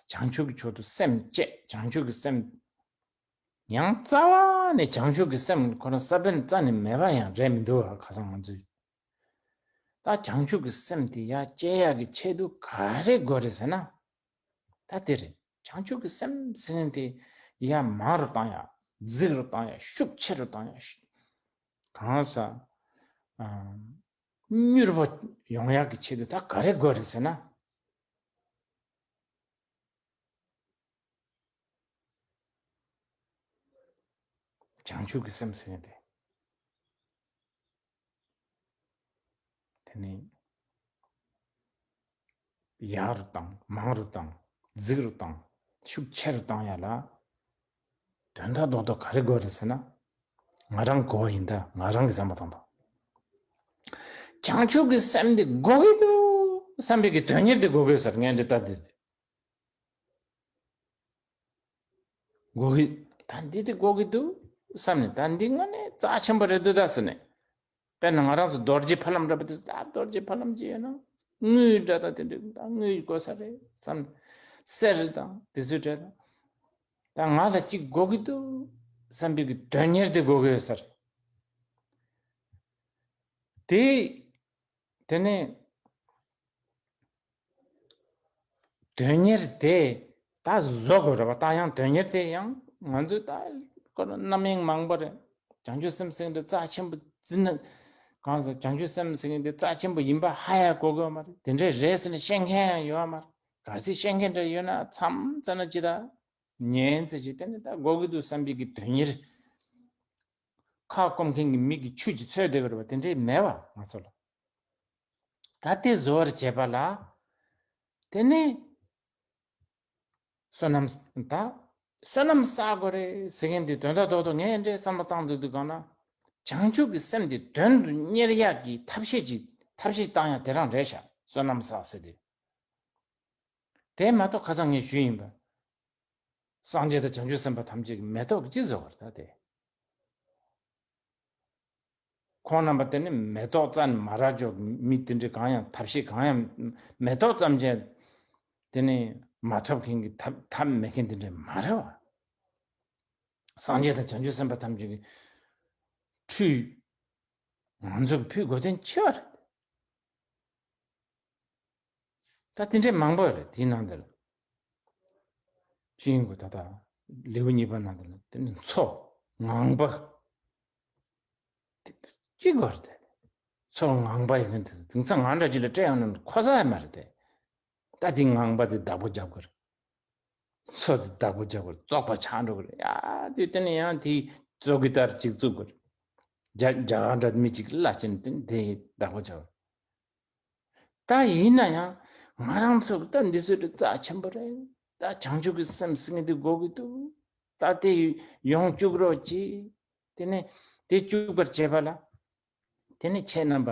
བྱང་ཆུབ་ཀྱི་ཕྱོགས་སུ་སེམས་བཅད། བྱང་ཆུབ་ཀྱི་སེམས། ཡང་རྩ་བ་ནས་བྱང་ཆུབ་ཀྱི་སེམས་ཁོ་རང་ས་བོན་རྩ་ནས་མེད་པ་ཡང་རེད་མི་འདུག་བ། ཁ་སང་ང་ཚོས་ད་བྱང་ཆུབ་ཀྱི་སེམས་དེ་ཡ་བཅད་ཡག་གི་ཆེད་དུ་ག་རེ་དགོས་རེད་ཟེར་ན། ད་དེ་རེད། བྱང་ཆུབ་ཀྱི་སེམས་ཟེར་མཁན་དེ་ཡ་མང་རུ་བཏང་ཡག་རྫིག་རུ་བཏང་ཡག་ཤུགས་ཆེ་རུ་བཏང་ཡག་གང་ཟག་མྱུར་པོ་ཡོང་ཡག་གི་ཆེད་དུ་ད་ག་རེ་དགོས་རེད་ཟེར་ན། བྱང་ཆུབ་ཀྱི་སེམས་ཟེར་ནས་དེ། དེ་ནི་ཡག་རུ་བཏང་། མང་རུ་བཏང་། རྫིག་རུ་བཏང་། ཤུགས་ཆེ་རུ་བཏང་ཡག་ལ་དོན་དག་རྡོག་རྡོག་ག་རེ་དགོས་རེད་ཟེར་ན། ང་རང་གོ་བ་ཡིན་ད། ང་རང་གི་བསམ་པ་བཏང་དང་། བྱང་ཆུབ་ཀྱི་སེམས་འདི་དགོས་ཀྱི་འདུག་བསམ་པའི་གི་དོན་གཉེར་འདི་དགོས་ཀྱི་ཡོད་ས་རེད། ངས་འདི་ལྟ་འདི། དགོས་ཀྱི། ད་འདི་དེ་དགོས་ཀྱི་འདུག་བསམ་ནས། ད་འདི་དངོས་གནས་རྩ་ཆེན་པོ་རེད་འདུག་ད་ཟེར་ནས། དཔེར་ན་ང་རང་ཚོ་རྡོ་རྗེ་ཕ་ལམ་འདྲ་པོ་དེ། ད་རྡོ་རྗེ་ཕ་ལམ་ཅིག་ཡོད་ན་དངུལ་འདྲ་དང་དེ་འདྲ། ད་དངུལ་དགོས་ས་རེད་བསམ་ནས། གསེར་དང་དེ་ཚོ་འདྲ་དང་། ད་ང་ལ་གཅིག་དགོས་ཀྱི་འདུག་བསམ་པའི་གི་དོན་གཉེར་དེ་དགོས་ཀྱི་ཡོད་ས་རེད། དེ། དེ་ནས་དོན་གཉེར་དེ་ད་བཟོ་དགོས་རེད་པ། ད་ཡང་དོན་གཉེར་དེ་ཡང་ང་ཚོས་ད་ཁོ་ན་རྣམ་གཡེང་མང་པོ་རེད། བྱང་ཆུབ་སེམས་ཟེར་མཁན་དེ་རྩ་ཆེན་པོ་འཛིན་ན། གང་ཟེར། བྱང་ཆུབ་སེམས་ཟེར་མཁན་དེ་རྩ་ཆེན་པོ་ཡིན་པ་ཧ་ཡང་གོ་གི་ཡོད་མ་རེད། དེ་འདྲས་རེད་ཟེར་ནས་བཤད་མཁན་ཡང་ཡོད་མ་རེད། གལ་སྲིད་བཤད་མཁན་འདྲ་ཡོད་ན་མཚམས་ཙམ་ན་ཅི་ད་ཉན་ཚེ་ཅི། དེ་ནས་ད་དགོས་ཀྱི་འདུག་བསམ་པའི་གི་དོན་གཉེར། ཁ་སྐོམ་མཁན་གྱི་མི་གི་ཆུ་ཅིག་འཚོལ་བསྡད་ཀྱི་རེད་པ། དེ་འདྲའི་མེད་པ་ང་ཚོ་ལ། ད་དེ་བཟོ་བར་བྱེད་པ་ལ། དེ་ནས་བསོད་ནམས་ད་བསོད་ནམས་བསགས་དགོས་རེད་ཟེར་མཁན་དེ་དོན་དག་རྡོག་རྡོག་ངས་འདྲའི་བསམ་བློ་བཏང་འདུག་འདུག་གང་ན། བྱང་ཆུབ་ཀྱི་སེམས་དེ་དོན་དུ་གཉེར་ཡག་གི་ཐབས་ཤེས་ཅིག་ཐབས་ཤེས་བཏང་ཡག་དེ་རང་རེད་ཤག་བསོད་ནམས་བསགས་ཟེར་དུས། དེ་མ་གཏོགས་ཁ་སང་ངས་ཞུས་ཡིན་པ། སངས་རྒྱས་དང་བྱང་ཆུབ་སེམས་དཔའ་ཐམས་ཅད་ཀྱིས་མེ་ཏོག་གི་ཅི་བཟོ་བར་ད་དེ། ཁོང་རྣམ་པ་དེ་ནི་མེ་ཏོག་ཙམ་མ་རག་འཇོག་མི་དེ་འདྲའི་གང་ཡང་ཐབས་ཤེས་གང་ཡང་མེ་ཏོག་ཙམ་ཅན་དེ་ནི་མ་ཐོབ་མཁན་གྱི་ཐབས་ཐབས་མེད་མཁན་དེ་འདྲ་མ་རེད་བ། སངས་རྒྱས་དང་བྱང་ཆུབ་སེམས་དཔའ་ཐམས་ཅད་ཀྱི་ཁྲུས་ང་ཚོ་གི་ཕུལ་དགོས་དོན་ཆེ་བ་རེད། ད་དེ་འདྲའི་མང་པོ་རེད་དེའི་ནང་དེ་ལ། ཅི་ཡིན་དགོས་ད་ལྟ་ལེའུ་གཉིས་པ་ནང་དེ་ལ་དེ་ནི་མཚོ་ངང་པ་ཅི་དགོས་རེད་དེ། མཚོ་ངང་པ་ཡིན་མཁན་དེ་དེང་སང་ང་འདྲ་ཅིག་ལ་སྤྲད་ཡོང་ན་ཁོ་ས་ཡ་མ་རེད་དེ། ད་དེ་ངང་པ་དེ་བདག་པོ་རྒྱབ་དགོས་རེད། མཚོ་དེ་བདག་པོ་རྒྱབ་དགོས་རེད། བཙོག་པ་ཆགས་འགྲོ་གི་རེད། ཡ་དེ་དེ་ནི་ཡང་དེ་བཙོག་གི་ལྟར་ཅིག་བཙུགས་དགོས་རེད། རྒྱ་རྒྱ་གར་འདྲ་མི་ཅིག་བླ་ཅན་དེ་དེ་བདག་པོ་རྒྱབ་དགོས་རེད། ད་ཡིན་ན་ཡང་ང་རང་ཚོ་ད་འདི་ཚོ་རྩ་ཆེན་པོ་རེད། ད་བྱང་ཆུབ་ཀྱི་སེམས་ཟེར་མཁན་དེ་དགོས་ཀྱི་འདུག་ད་དེ་ཡོང་བཅུག་རོགས་གྱིས། དེ་ནས་དེ་བཅུག་པར་བྱེད་པ་ལ། དེ་ནས་ཁྱེད་རྣམ་པ་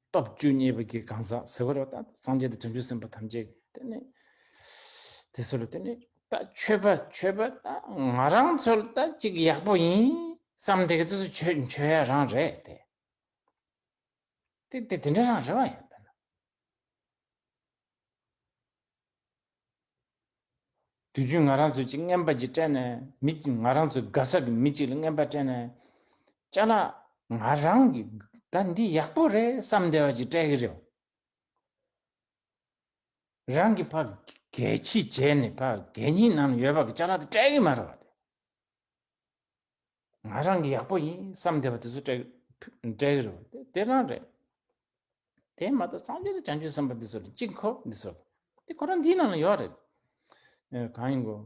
སྟོབས་བཅུ་གཉིས་པ་གི་གང་ཟག་ཟེར་བ་རེད། ད་སངས་རྒྱས་དང་བྱང་ཆུབ་སེམས་དཔའ་ཐམས་ཅད་དེ་ནས་དེ་ཚོ་ལ་དེ་ནས་ད་ཆོས་པ་ཆོས་པ་ད་ང་རང་ཚོ་ལ་ད་ཅིག་ཡག་པོ་ཡིན་བསམ་དེ་ག་ཚོད་ཚོད་ཆོས་ཆོས་ཡ་རང་རེད་དེ། དེ་དེ་དེ་འདྲ་རང་རེད་བ་ཡིན་པ་ན། དུས་རྒྱུན་ང་རང་ཚོས་ཅིག་རྔན་པ་ཅིག་སྤྲད་ནས་མི་ང་རང་ཚོའི་དགའ་ས་གི་མི་ཅིག་ལ་རྔན་པ་སྤྲད་ནས་ཅ་ལག་ང་རང་གི་ད་འདི་ཡག་པོ་རེད་བསམ་བསྡད་པ་ཅིག་སྤྲད་ཀྱི་རེད། རང་གི་ཕ་གལ་ཆེ་བྱས་ནས་ཕ་གད་སྙིགས་ནང་ཡོད་པ་གི་ཅ་ལག་དེ་སྤྲད་ཀྱི་མ་རེད་བ་དེ། ང་རང་གི་ཡག་པོ་ཡིན་བསམ་བསྡད་པ་དེ་ཚོ་སྤྲད་སྤྲད་ཀྱི་རེད་བ་དེ་དེ་རང་རེད། དེ་མ་གཏོགས་སངས་རྒྱས་དང་བྱང་ཆུབ་སེམས་དཔའ་འདི་ཚོ་ལ་གཅིག་མཁོ་འདི་ཚོ་ལ་དེ་ཁོ་རང་འདིའི་ནང་ལ་ཡོད་རེད། ཨ། གང་ཡིན་གོ།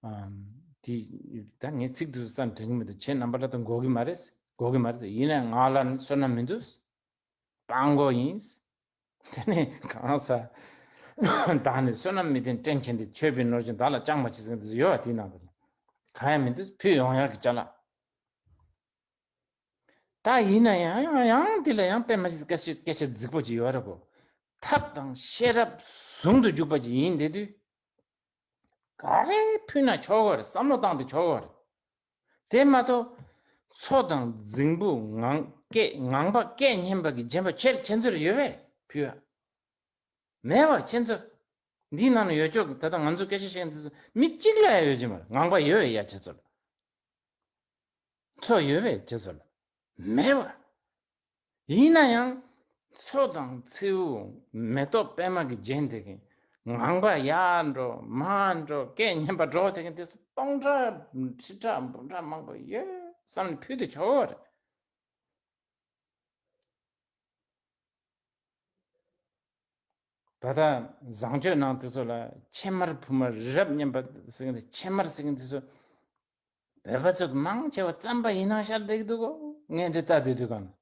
ཨམ། དེ་ད་ངས་ཚིག་དེ་ཚོ་ཙམ་དྲན་གྱི་མི་འདུག་ཁྱེད་རྣམ་པ་ལ་ད་གོ་གི་མ་རེད། གོ་གི་མ་རེད། ཡིན་ནའི་ང་ལ་ནི་བསོད་ནམས་མི་འདུག་སྤྲང་པོ་ཡིན། དེ་ནས་གང་ཟག་བདག་ནི་བསོད་ནམས་མི་ལྡན་བཀྲེན་ཆེན་ཏེ། མཆོད་པའི་ནོར་གྱིས་བདག་ལ་ཅང་མ་བྱེད་ཟེར་མཁན་དེ་ཚོ་ཡོད་པ་དེའི་ནང་དུ་གང་ཡང་མི་འདུག་ཕུལ་ཡོང་ཡག་གི་ཅ་ལག་ད་ཡིན་ན་ཡང་ཡང་ཡང་འདི་ལ་ཡང་དཔེ་མ་སྲིད་སྐད་ཆ་སྐད་ཆ་རྫིག་པོ་ཅིག་ཡོད་རེད་གོ། ཐབས་དང་ཤེས་རབ་ཟུང་དུ་འཇུག་པ་ཅིག་ཡིན་བསྡད་དུས། ག་རེ་ཕུལ་ན་ཆོག་གི་རེད། བསམ་བློ་བཏང་སྟེ་ཆོག་གི་རེད། དེ་མ་གཏོགས། མཚོ་དང་རྫིང་བུ་ངང་སྐད་ངང་པ་སྐད་སྙན་པ་གི་རྗེན་པ་ཁྱེད་ཁྱེད་ཚོར་ཡོད་པས་ཕུལ་བ། མེད་པ་ཁྱེད་ཚོ། འདིའི་ནང་ན་ཡོད་ཆོག་གི་ད་ལྟ་ང་ཚོ་སྐད་ཆ་བཤད་མཁན་དེ་ཚོ་མི་གཅིག་ལ་ཡང་ཡོད་ཀྱི་མ་རེད། ངང་པ་ཡོད་པས་ཡ་ཁྱེད་ཚོ་ལ། མཚོ་ཡོད་པས་ཁྱེད་ཚོ་ལ། མེད་པ། ཡིན་ན་ཡང་། མཚོ་དང་མཚེའུ་མེ་ཏོག་པད་མ་གི་རྒྱན་དེ་གིན་ངང་པ་ཡར་འགྲོ་མར་འགྲོ་སྐད་སྙན་པ་སྒྲོག་དེ་གིན་དེ་ཚོ་སྟོང་ཕྲག་ཁྲི་ཕྲག་འབུམ་ཕྲག་མང་པོ་ཡོད་བསམ་ནས་ཕུལ་དུ་ཆོག་གི་རེད། ད་ལྟ་བཟང་སྤྱོད་ནང་དེ་ཚོ་ལ་ཕྱེ་མར་ཕུ་མར་རི་རབ་སྙན་པ་ཟེར་གི་འདུག་ཕྱེ་མར་ཟེར་གི་འདུག་ཚོ། བོད་པ་ཚོ་གི་མང་ཆེ་བ་རྩམ་པ་ཡིན་ནང་ཤར་བསྡད་ཀྱི་འདུག་གོ། ངས་འདྲི་ལྟ་བསྡད་དུས་གང་ན།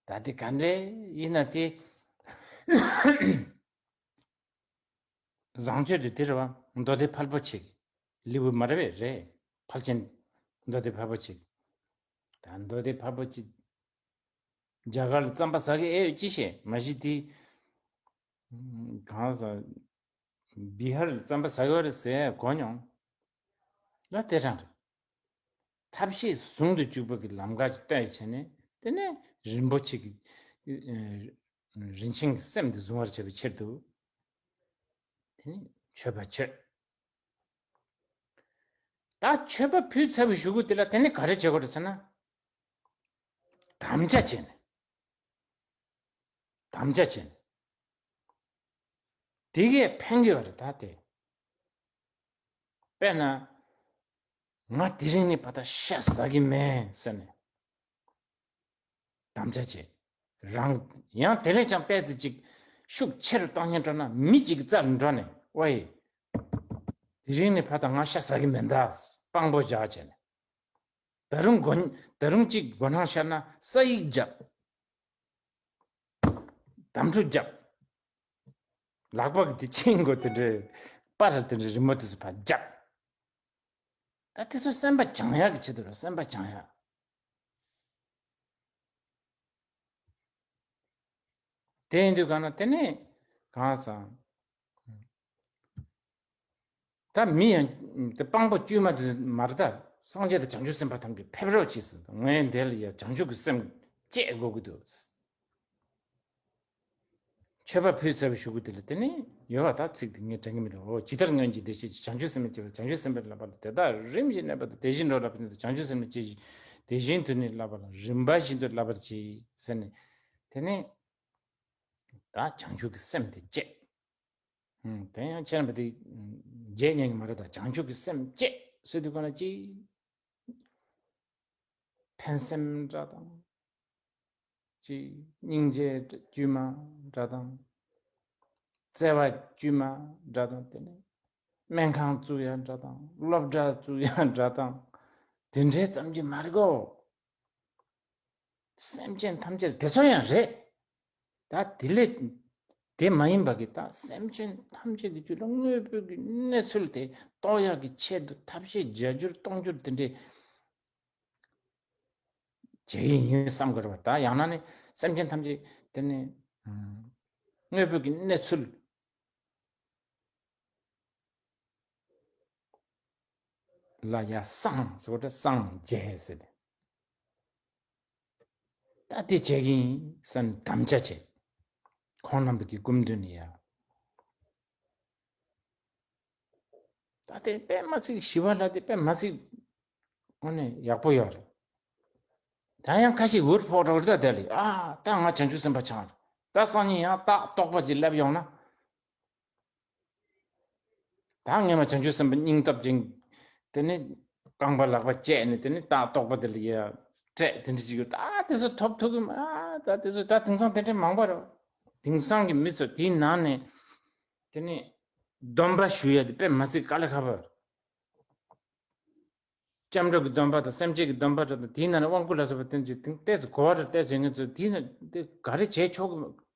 ད་དེ་ག་འདྲས་ཡིན་ན་དེ། བཟང་སྤྱོད་དེ་དེ་རེད་བ། མདོ་སྡེ་ཕལ་པོ་ཆེ་གི་ལེའུ་མ་རེད་པས་རེད། ཕལ་ཆེན་མདོ་སྡེ་ཕལ་པོ་ཆེ་གི། ད་མདོ་སྡེ་ཕལ་པོ་ཆེ། རྒྱ་གར་ལ་རྩམ་པ་ཟ་གི་ཨེ་ཡོད་ཅི་ཤེས་མ་གཞི་དེ། གང་ཟག་བི་ཧར་རྩམ་པ་ཟ་གི་ཡོད་རེད་ཟེར་གོ་མྱོང་། ལ་དེ་རང་རེད། ཐབས་ཤེས་ཟུང་དུ་འཇུག་པ་གི་ལམ་ཁ་ཅིག་བཏོན་བྱས་ནས་དེ་ནས་རིན་པོ་ཆེ་གི་རིན་ཆེན་གྱི་སེམས་དེ་བཟུང་བར་བྱེད་པའི་ཕྱིར་དུ། དེ་ནས་མཆོད་པ་མཆོད། ད་མཆོད་པ་ཕུལ་ཚར་བའི་གཞུག་གུ་དེ་ལ་དེ་ནས་ག་རེ་བྱེད་དགོས་རེད་ཟེར་ན། དམ་བཅའ་བྱས་ནས། དམ་བཅའ་བྱས་ནས། དེ་གས་ཕན་གྱི་ཡོད་རེད་ད་དེ། དཔེར་ན། ང་དེ་རིང་ནས་ཕར་ད་ཤ་ཟ་གི་མེད་ཟེར་ནས། དམ་བཅའ་བྱས། རང་ཡང་དེ་ལས་ཀྱང་ཏོག་ཙམ་ཅིག་ཤུགས་ཆེ་རུ་གཏོང་སྙིང་འདོད་ན་མི་གཅིག་གི་རྩར་འགྲོ་ནས་ཝེ། དེ་རིང་ནས་ཕར་ད་ང་ཤ་ཟ་གི་མེད་ད། དཔང་པོ་བཞག་བྱས་ནས། ད་རུང་མགོ་ད་རུང་གཅིག་མགོ་སྣང་ཤར་ན་ས་ཡིག་རྒྱབ། དམ་ཕྲུག་རྒྱབ། ལག་པ་གི་དེ་ཆིང་གོ་དེ་འདྲའི་པར་དེ་འདྲའི་རི་མོ་དེ་ཚོ་ཕར་རྒྱབ། ད་དེ་ཚོ་སེམས་པ་བྱང་ཡག་གི་ཆེད་དུ་རེད། སེམས་པ་བྱང་ཡག། དེ་ཡིན་དུས་གང་ན་དེ་ནས་གང་སང་། ད་མི་ཡང་དེ་སྤང་པོ་དཀྱུས་མ་དེ་མ་རེད་ད། སངས་རྒྱས་དང་བྱང་ཆུབ་སེམས་དཔའ་ཐམས་ཅད་ཕེབས་རོགས་གྱིས་ཟེར། ངས་འདི་ལ་ཡ་བྱང་ཆུབ་ཀྱི་སེམས་བསྐྱེད་དགོས་ཀྱི་འདུག། མཆོད་པ་ཕུལ་ཚར་བའི་གཞུག་གུ་དེ་ལ་དེ་ནས་ཡོད་པ་ད་ཚིག་དེ་ངས་དྲན་གྱི་མི་འདུག། འོ་ཇི་ལྟར་སྔོན་གྱི་བདེ་གཤེགས་ཀྱིས་བྱང་ཆུབ་སེམས་ལ་སྐྱེས་པ་བྱང་ཆུབ་སེམས་དཔའི་བསླབ་པ་ལ་དེ་དག་རིམ་བཞིན་གནས་པ་དང་། དེ་བཞིན་འགྲོ་ལ་ཕན་ཕྱིར་བྱང་ཆུབ་སེམས་ལ་སྐྱེས་ཤིང་། དེ་བཞིན་དུ་ནི་བསླབ་པ་ལ་རིམ་པ་བཞིན་དུ་བསླབ་པར་གྱིས་ཟེར་ནས། དེ་ནས་ད་བྱང་ཆུབ་ཀྱི་སེམས་དེ་བསྐྱེད། ཧུམ། དེ་ཡང་ཁྱེད་རྣམ་པ་དེ་བརྗེད་ཉན་གྱི་མ་རེད་ད། བྱང་ཆུབ་ཀྱི་སེམས་བསྐྱེད་ཟེར་དུས་ག་ལ་ཅི། ཕན་སེམས་འདྲ་དང་། ཅི། སྙིང་རྗེ་དཀྱུས་མ་འདྲ་དང་། བརྩེ་བ་དཀྱུས་མ་འདྲ་དང་། དེ་ནས་སྨན་ཁང་བཙུགས་ཡ་འདྲ་དང་། སློབ་གྲྭ་བཙུགས་ཡ་འདྲ་དང་། དེ་འདྲའི་ཙམ་གྱིས་མ་རིག་གོ། སེམས་ཅན་ཐམས་ཅད་དེ་ཚོ་ཡང་རེད། ད་དེ་ལས་དེ་མ་ཡིན་པ་གི་ད་སེམས་ཅན་ཐམས་ཅད་ཀྱི་རྒྱུད་ལ་དངོས་པོ་གི་གནས་ཚུལ་དེ་རྟོགས་ཡག་གི་ཆེད་དུ་ཐབས་ཤེས་བརྒྱ་འགྱུར་སྟོང་འགྱུར་དེ་འདྲས་བྱེད་ཀྱི་ཡིན་བསམ་དགོས་རེད་པ། ད་ཡང་ན་ནི་སེམས་ཅན་ཐམས་ཅད་དེ་ནི་དངོས་པོ་གི་གནས་ཚུལ་ལ་ཡ་སངས་ཟེར་བ་འདྲ། སངས་རྒྱས་ཟེར་ཏེ། ད་དེ་བྱེད་ཀྱི་ཡིན་བསམ་དམ་བཅའ་བྱེད། ཁོང་རྣམ་པ་གི་སྐུ་མདུན་ནས་ཡ། ད་དེ་དཔེ་མ་ཚིག་ཞི་བ་ལྷ་དེ་དཔེ་མ་ཚིག་དངོས་གནས་ཡག་པོ་ཡོད་རེད། ད་ཡང་ཁ་ཤས་འུར་ཕོག་འགྲོ་གི་རེད། ད་དེ་ལས་ཨ་ད་ང་བྱང་ཆུབ་སེམས་དཔའ་ཆགས་རེད། ད་སང་ཉིན་ཡང་རྟགས་རྟོགས་པ་ཅིག་སླེབས་ཡོང་ན། ད་སྔས་མ་བྱང་ཆུབ་སེམས་དཔའ་སྙིང་སྟོབས་ཅན། དེ་ནི་རྐང་པ་ལག་པ་བཅད་ནས་དེ་ནི་རྟགས་རྟོགས་པ་དེ་ལ་ཡ་སྤྲད། དེ་འདྲ་ཞིག་ཡོད། ད་དེ་ཚོ་ཐོབ་ཐུབ་ཀྱི་མ། ད་དེ་ཚོ་ད་དེང་སང་དེ་འདྲ་མང་པོ་རེད། དེང་སང་གི་མི་ཚོ་དེའི་ནང་ནས་དེ་ནི་སྡོམ་པ་ཞུ་ཡ་དེ་དཔེ་མ་ཚིག་དཀའ་ལས་ཁག་པོ་རེད། སྐྱབས་འགྲོ་གི་སྡོམ་པ་དང་སེམས་བསྐྱེད་ཀྱི་སྡོམ་པ་དང་དེའི་ནང་ནས་དབང་བསྐུར་ལ་སོགས་པ་དེ་འདྲ་དེ་ཏོག་ཙམ་གོ་བ་རེ་བལྟས་ཟེར་མཁན་ཚོ་དེའི་ནང་དེ་ག་རེ་བྱས་ཆོག་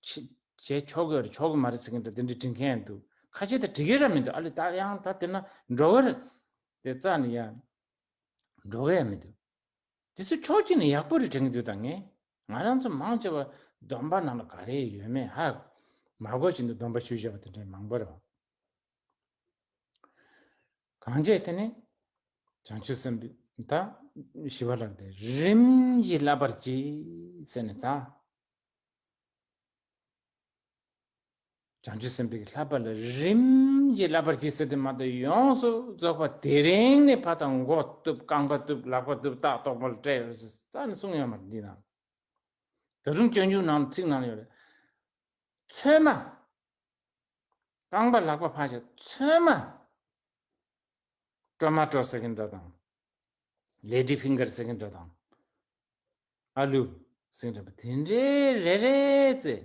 གི་བྱས་ཆོག་གི་ཡོད་རེད། ཆོག་གི་མ་རེད་ཟེར་མཁན་འདྲ་དེ་འདྲ་འབྲི་མཁན་ཡང་འདུག། ཁ་ཤས་ད་འབྲི་གི་ར་མི་འདུག། ཨ་ལས་ད་ཡང་ད་དེ་ན་འགྲོ་གི་རེད། དེ་རྩ་ནས་ཡང་འགྲོ་གི་ཡང་མི་འདུག། དེ་ཚོ་ཕྱོགས་གཅིག་ནས་ཡག་པོ་རེད་དྲན་གྱི་འདུག། ད་ངས་ང་རང་ཚོ་མང་ཆེ་བ་སྡོམ་པ་ནང་ལ་ག་རེ་ཡོད་མེད་ཧ་མ་གོ་བཞིན་དུ་སྡོམ་པ་ཞུས་བཞག་པ་དེ་འདྲ་མང་པོ་རེད་བ། གང་བྱས་དེ་ནི་བྱང་ཆུབ་སེམས་དཔའི་ད་ཞི་བ་ལྷ་དེ་རིམ་གྱིས་བསླབ་པར་གྱིས་ཟེར་ནས་ད། བྱང་ཆུབ་སེམས་དཔའི་བསླབ་པ་ལ་རིམ་གྱིས་བསླབ་པར་གྱིས་ཟེར་དེ་མ་གཏོགས་ཡོངས་སུ་རྫོགས་པ་དེ་རིང་ནས་ཕར་ད་མགོ་གཏུབ། རྐང་པ་གཏུབ། ལག་པ་གཏུབ། རྟགས་རྟོགས་པ་ལ་སྤྲད་ཡོད་ཟེར་རྩ་ནས་གསུངས་ཡོད་མ་རེད། འདི་ནང་ད་རུང་སྤྱོད་འཇུག་ནང་ཚིག་ནང་ཡོད་རེད། ཚོད་མ། རྐང་པ་ལག་པ་ཕར་བཞག། ཚོད་མ། ཀྲོ་མ་ཀྲོ་ཟེར་གྱིན་འདྲ་དང་། ལེ་ཌི་ཕིང་གར་ཟེར་གྱིན་འདྲ་དང་། ཨ་ལུ་ཟེར་གྱིན་འདྲ་པ་དེ་འདྲའི་རེ་རེ་ཙེ།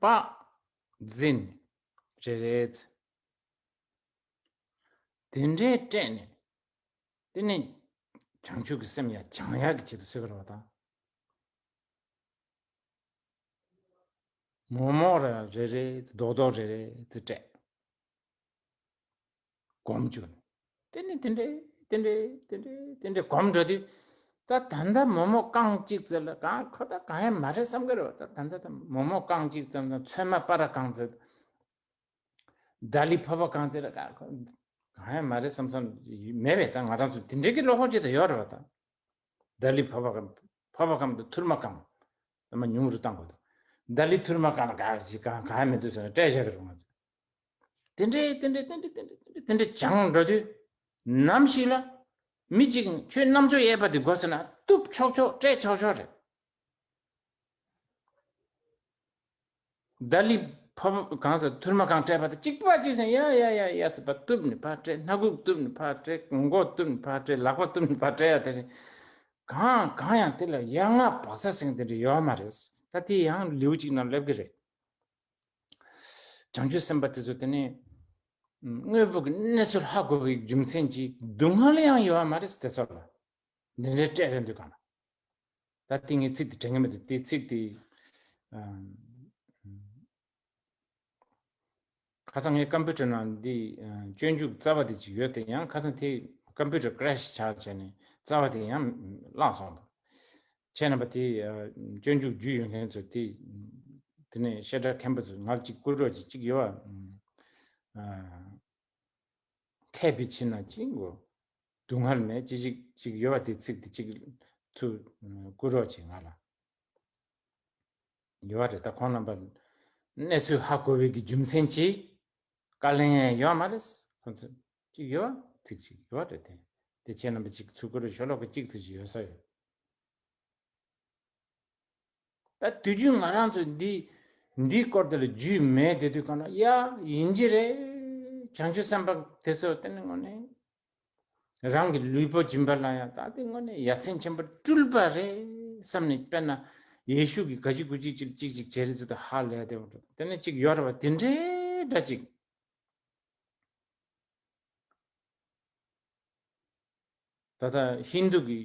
པ། འཛིན། རེ་རེ་ཙེ། དེ་འདྲའི་སྤྲད་ནས། དེ་ནས་བྱང་ཆུབ་ཀྱི་སེམས་ཡང་སྦྱང་ཡག་གི་ཆེད་དུ་ཟེར་བ་རེད་བ་ད། མོག་མོག་རེ་རེ་རེ་རྡོག་རྡོག་རེ་རེ་ཙི་སྤྲད། སྒོམ་བཅུག་ནས། དེ་ནས་དེ་འདྲས་དེ་འདྲས་དེ་འདྲས་དེ་འདྲས་སྒོམ་འགྲོ་དུས། ད་ད་ལྟ་མོག་མོག་རྐང་གཅིག་ཙམ་ལ་གང་ཁོ་ད་གང་ཡང་མ་རེད་བསམ་གི་རེད་བ། ད་ད་ལྟ་ད་མོག་མོག་རྐང་གཅིག་ཙམ་དང་ཚོད་མ་པ་ར་གང་ཙམ། ད་ལི་ཕོར་པ་གང་ཙམ་ལ་གང་གང་ཡང་མ་རེད་བསམ་བསམ་མེད་པས། ད་ང་རང་ཚོ་དེ་འདྲས་ཀྱི་བློ་ཁོག་ཅིག་ད་ཡོད་རེད་བ་ད། ད་ལི་ཕོར་པ་གང་ཕོར་པ་གང་དང་ཐུར་མ་གང་། ད་མ་ཉུང་རུ་བཏང་དགོས་འདུག། ད་ལི་ཐུར་མ་གང་ལ་གང་ཞིག་གང་གང་ཡང་མི་འདུག་ཟེར་ན་སྤྲད་བཞག་གི་རེད་ང་ཚོ། དེ་འདྲའི་དེ་འདྲའི་དེ་འདྲའི་དེ་འདྲའི་དེ་འདྲའི་དེ་འདྲའི་སྦྱང་འགྲོ་དུས། ནམ་ཞིག་ལ་མི་གཅིག་ཁྱོད་རྣམ་ཅོག་གཡས་པ་དེ་དགོས་ཟེར་ན་གཏུབ་ཆོག་ཆོག་སྤྲད་ཆོག་ཆོག་རེད། ད་ལི་ཕོར་པ་གང་ཟེར་ཐུར་མ་གང་སྤྲད་པ་དང་གཅིག་པ་གཅིག་ཟེར་ཡ་ཡ་ཡ་ཡ་ཟེར་བ་གཏུབ་ནས་ཕར་སྤྲད། སྣ་ཁུག་གཏུབ་ནས་ཕར་སྤྲད། མགོ་གཏུབ་ནས་ཕར་སྤྲད། ལག་པ་གཏུབ་ནས་ཕར་སྤྲད་ཡ་དེ་རེད། གང་གང་ཡང་དེ་ལ་ཡ་ང་བག་ཚ་ཟེར་མཁན་དེ་འདྲ་ཡོད་མ་རེད། ད་དེ་ཡང་ལེའུ་གཅིག་ནང་སླེབས་ཀྱི་རེད། བྱང་ཆུབ་སེམས་དཔའ་དེ་ཚོ་དེ་ནས་ དངོས་པོ་གི་གནས་ཚུལ་ཧ་གོ་བའི་རྒྱུ་མཚན་གྱིས་སྡུག་བསྔལ་ཡང་ཡོད་པ་མ་རེད་དེ་ཚོ་ལ། འདི་འདྲའི་སྤྲད་རན་འདུག་ག་ན། ད་དེ་ངས་ཚིག་དེ་དྲན་གི་མི་འདུག་དེ་ཚིག་དེ། ཁ་སང་ངའི་ཀམ་པུ་ཊར་ནང་འདི་སྤྱོད་འཇུག་རྩ་བ་དེ་ཅིག་ཡོད་དེ། ཡང་ཁ་སང་དེ་ཀམ་པུ་ཊར་ཀྲེཤ་ཆགས་བྱས་ནས་རྩ་བ་དེ་ཡང་བརླག་སོང་། ད་ཁྱེད་རྣམ་པ་དེ་སྤྱོད་འཇུག་རྒྱུས་ཡོད་མཁན་ཚོ་དེ། དེ་ནས་བཤད་གྲྭ་མཁན་པོ་ཚོ་ང་ལ་ཅིག་བསྐུར་རོགས་ཅིག་ཅིག་ཡོད་པ། མཁས་པའི་ཕྱིར་ན་ཅིག་གོ། སྡུག་བསྔལ་མེད་ཅི་ཞིག་ཅིག་ཡོད་པ་དེ་ཚིག་དེ་ཅིག་ཚུར་བསྐུར་རོགས་ཅིག་ང་ལ། ཡོད་རེད། ད་ཁོང་རྣམ་པ་གནས་ཚུལ་ཧ་གོ་བའི་གི་རྒྱུ་མཚན་གྱིས་བཀའ་ལན་ཡང་ཡོད་མ་རེད། ཁོང་ཚོ་ཅིག་ཡོད་པ་ཚིག་ཅིག་ཡོད་རེད་དེ། དེ་ཁྱེད་རྣམ་པ་ཅིག་ཚུར་བསྐུར་རོགས། ཤོ་ལོ་ཀ་གཅིག་ཙམ་ཞིག་ཡོད་ས་ཡོད། ད་དུས་རྒྱུན་ང་རང་ཚོ་འདི་འདིའི་སྐོར་དེ་ལ་རྒྱུས་མེད་དེ་དུས་གང་ན་ཡ་ཡིན་གྱི་རེད། བྱང་ཆུབ་སེམས་དཔའ་དེ་ཚོ་དེ་ནི་དངོས་གནས་རང་གི་ལུས་པོ་སྦྱིན་པ་ལ་ཡང་ད་དེ་དངོས་གནས་ཡ་མཚན་ཆེན་པོ་སྤྲུལ་པ་རེད་བསམ་ནས། དཔེར་ན་ཡེ་ཤུ་གི་ག་ཅི་གུ་ཅི་ཅིག་ཅིག་ཅིག་བྱེད་རེད་ཚུལ་དུ་ཧ་ལས་དེ་བ་དེ་ནས་ཅིག་ཡོད་རེད་བ། དེ་འདྲའི་འདྲ་ཅིག་ད་ལྟ་ཧིན་དུ་གི་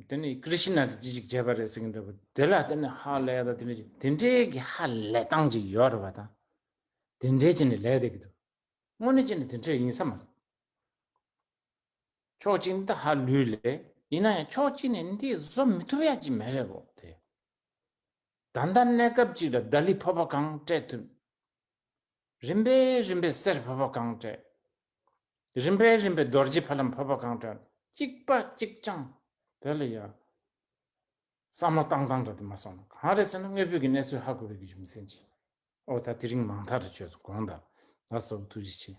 དེ་ནི་ཀྲི་ཤི་ན་གི་ཅི་ཞིག་བྱས་པ་རེད་ཟེར་གྱི་འདྲ་པོ་དེ་ལ་དེ་ནི་ཧ་ལས་ད་དེ་འདྲ་ཅིག་དེ་འདྲའི་གི་ཧ་ལས་སྟངས་ཅིག་ཡོད་རེད་བ། ད་དེ་འདྲའི་ཅིག་ནི་ལས་བསྡད་ཀྱི་འདུག་དངོས་གནས་ཅིག་ནི་དེ་འདྲ་ཡིན་ས་མ་རེད། ཕྱོགས་གཅིག་ནི་ད་ཧ་ལུས་ལས་ཡིན་ན་ཡང་ཕྱོགས་གཅིག་ནས་འདི་བཟོ་མི་ཐུབ་ཡ་ཅིག་མེད་རེད་གོ། དེ་ད་ལྟ་གནས་སྐབས་གཅིག་ལ་ཏཱ་ལའི་ཕོར་པ་གང་སྤྲད་ཐུབ། རིམ་པས་རིམ་པས་གསེར་ཕོར་པ་གང་སྤྲད། རིམ་པས་རིམ་པས་རྡོ་རྗེ་ཕ་ལམ་ཕོར་པ་གང་སྤྲད། གཅིག་པ་གཅིག་རྐྱང་། དེ་ལ་ཡ་བསམ་བློ་བཏང་སྟངས་འདྲ་དེ་མ་སོང་ན་གང་རེད་ཟེར་ན། དངོས་པོའི་གི་གནས་ཚུལ་ཧ་གོ་བའི་གི་རྒྱུ་མཚན་གྱིས། ཨོ་ད་དེ་རིང་མང་ཐག་རེ་ཆོད་སོང་། དགོངས་དག་ལགས་སོ། ཐུགས་རྗེ་ཆེ།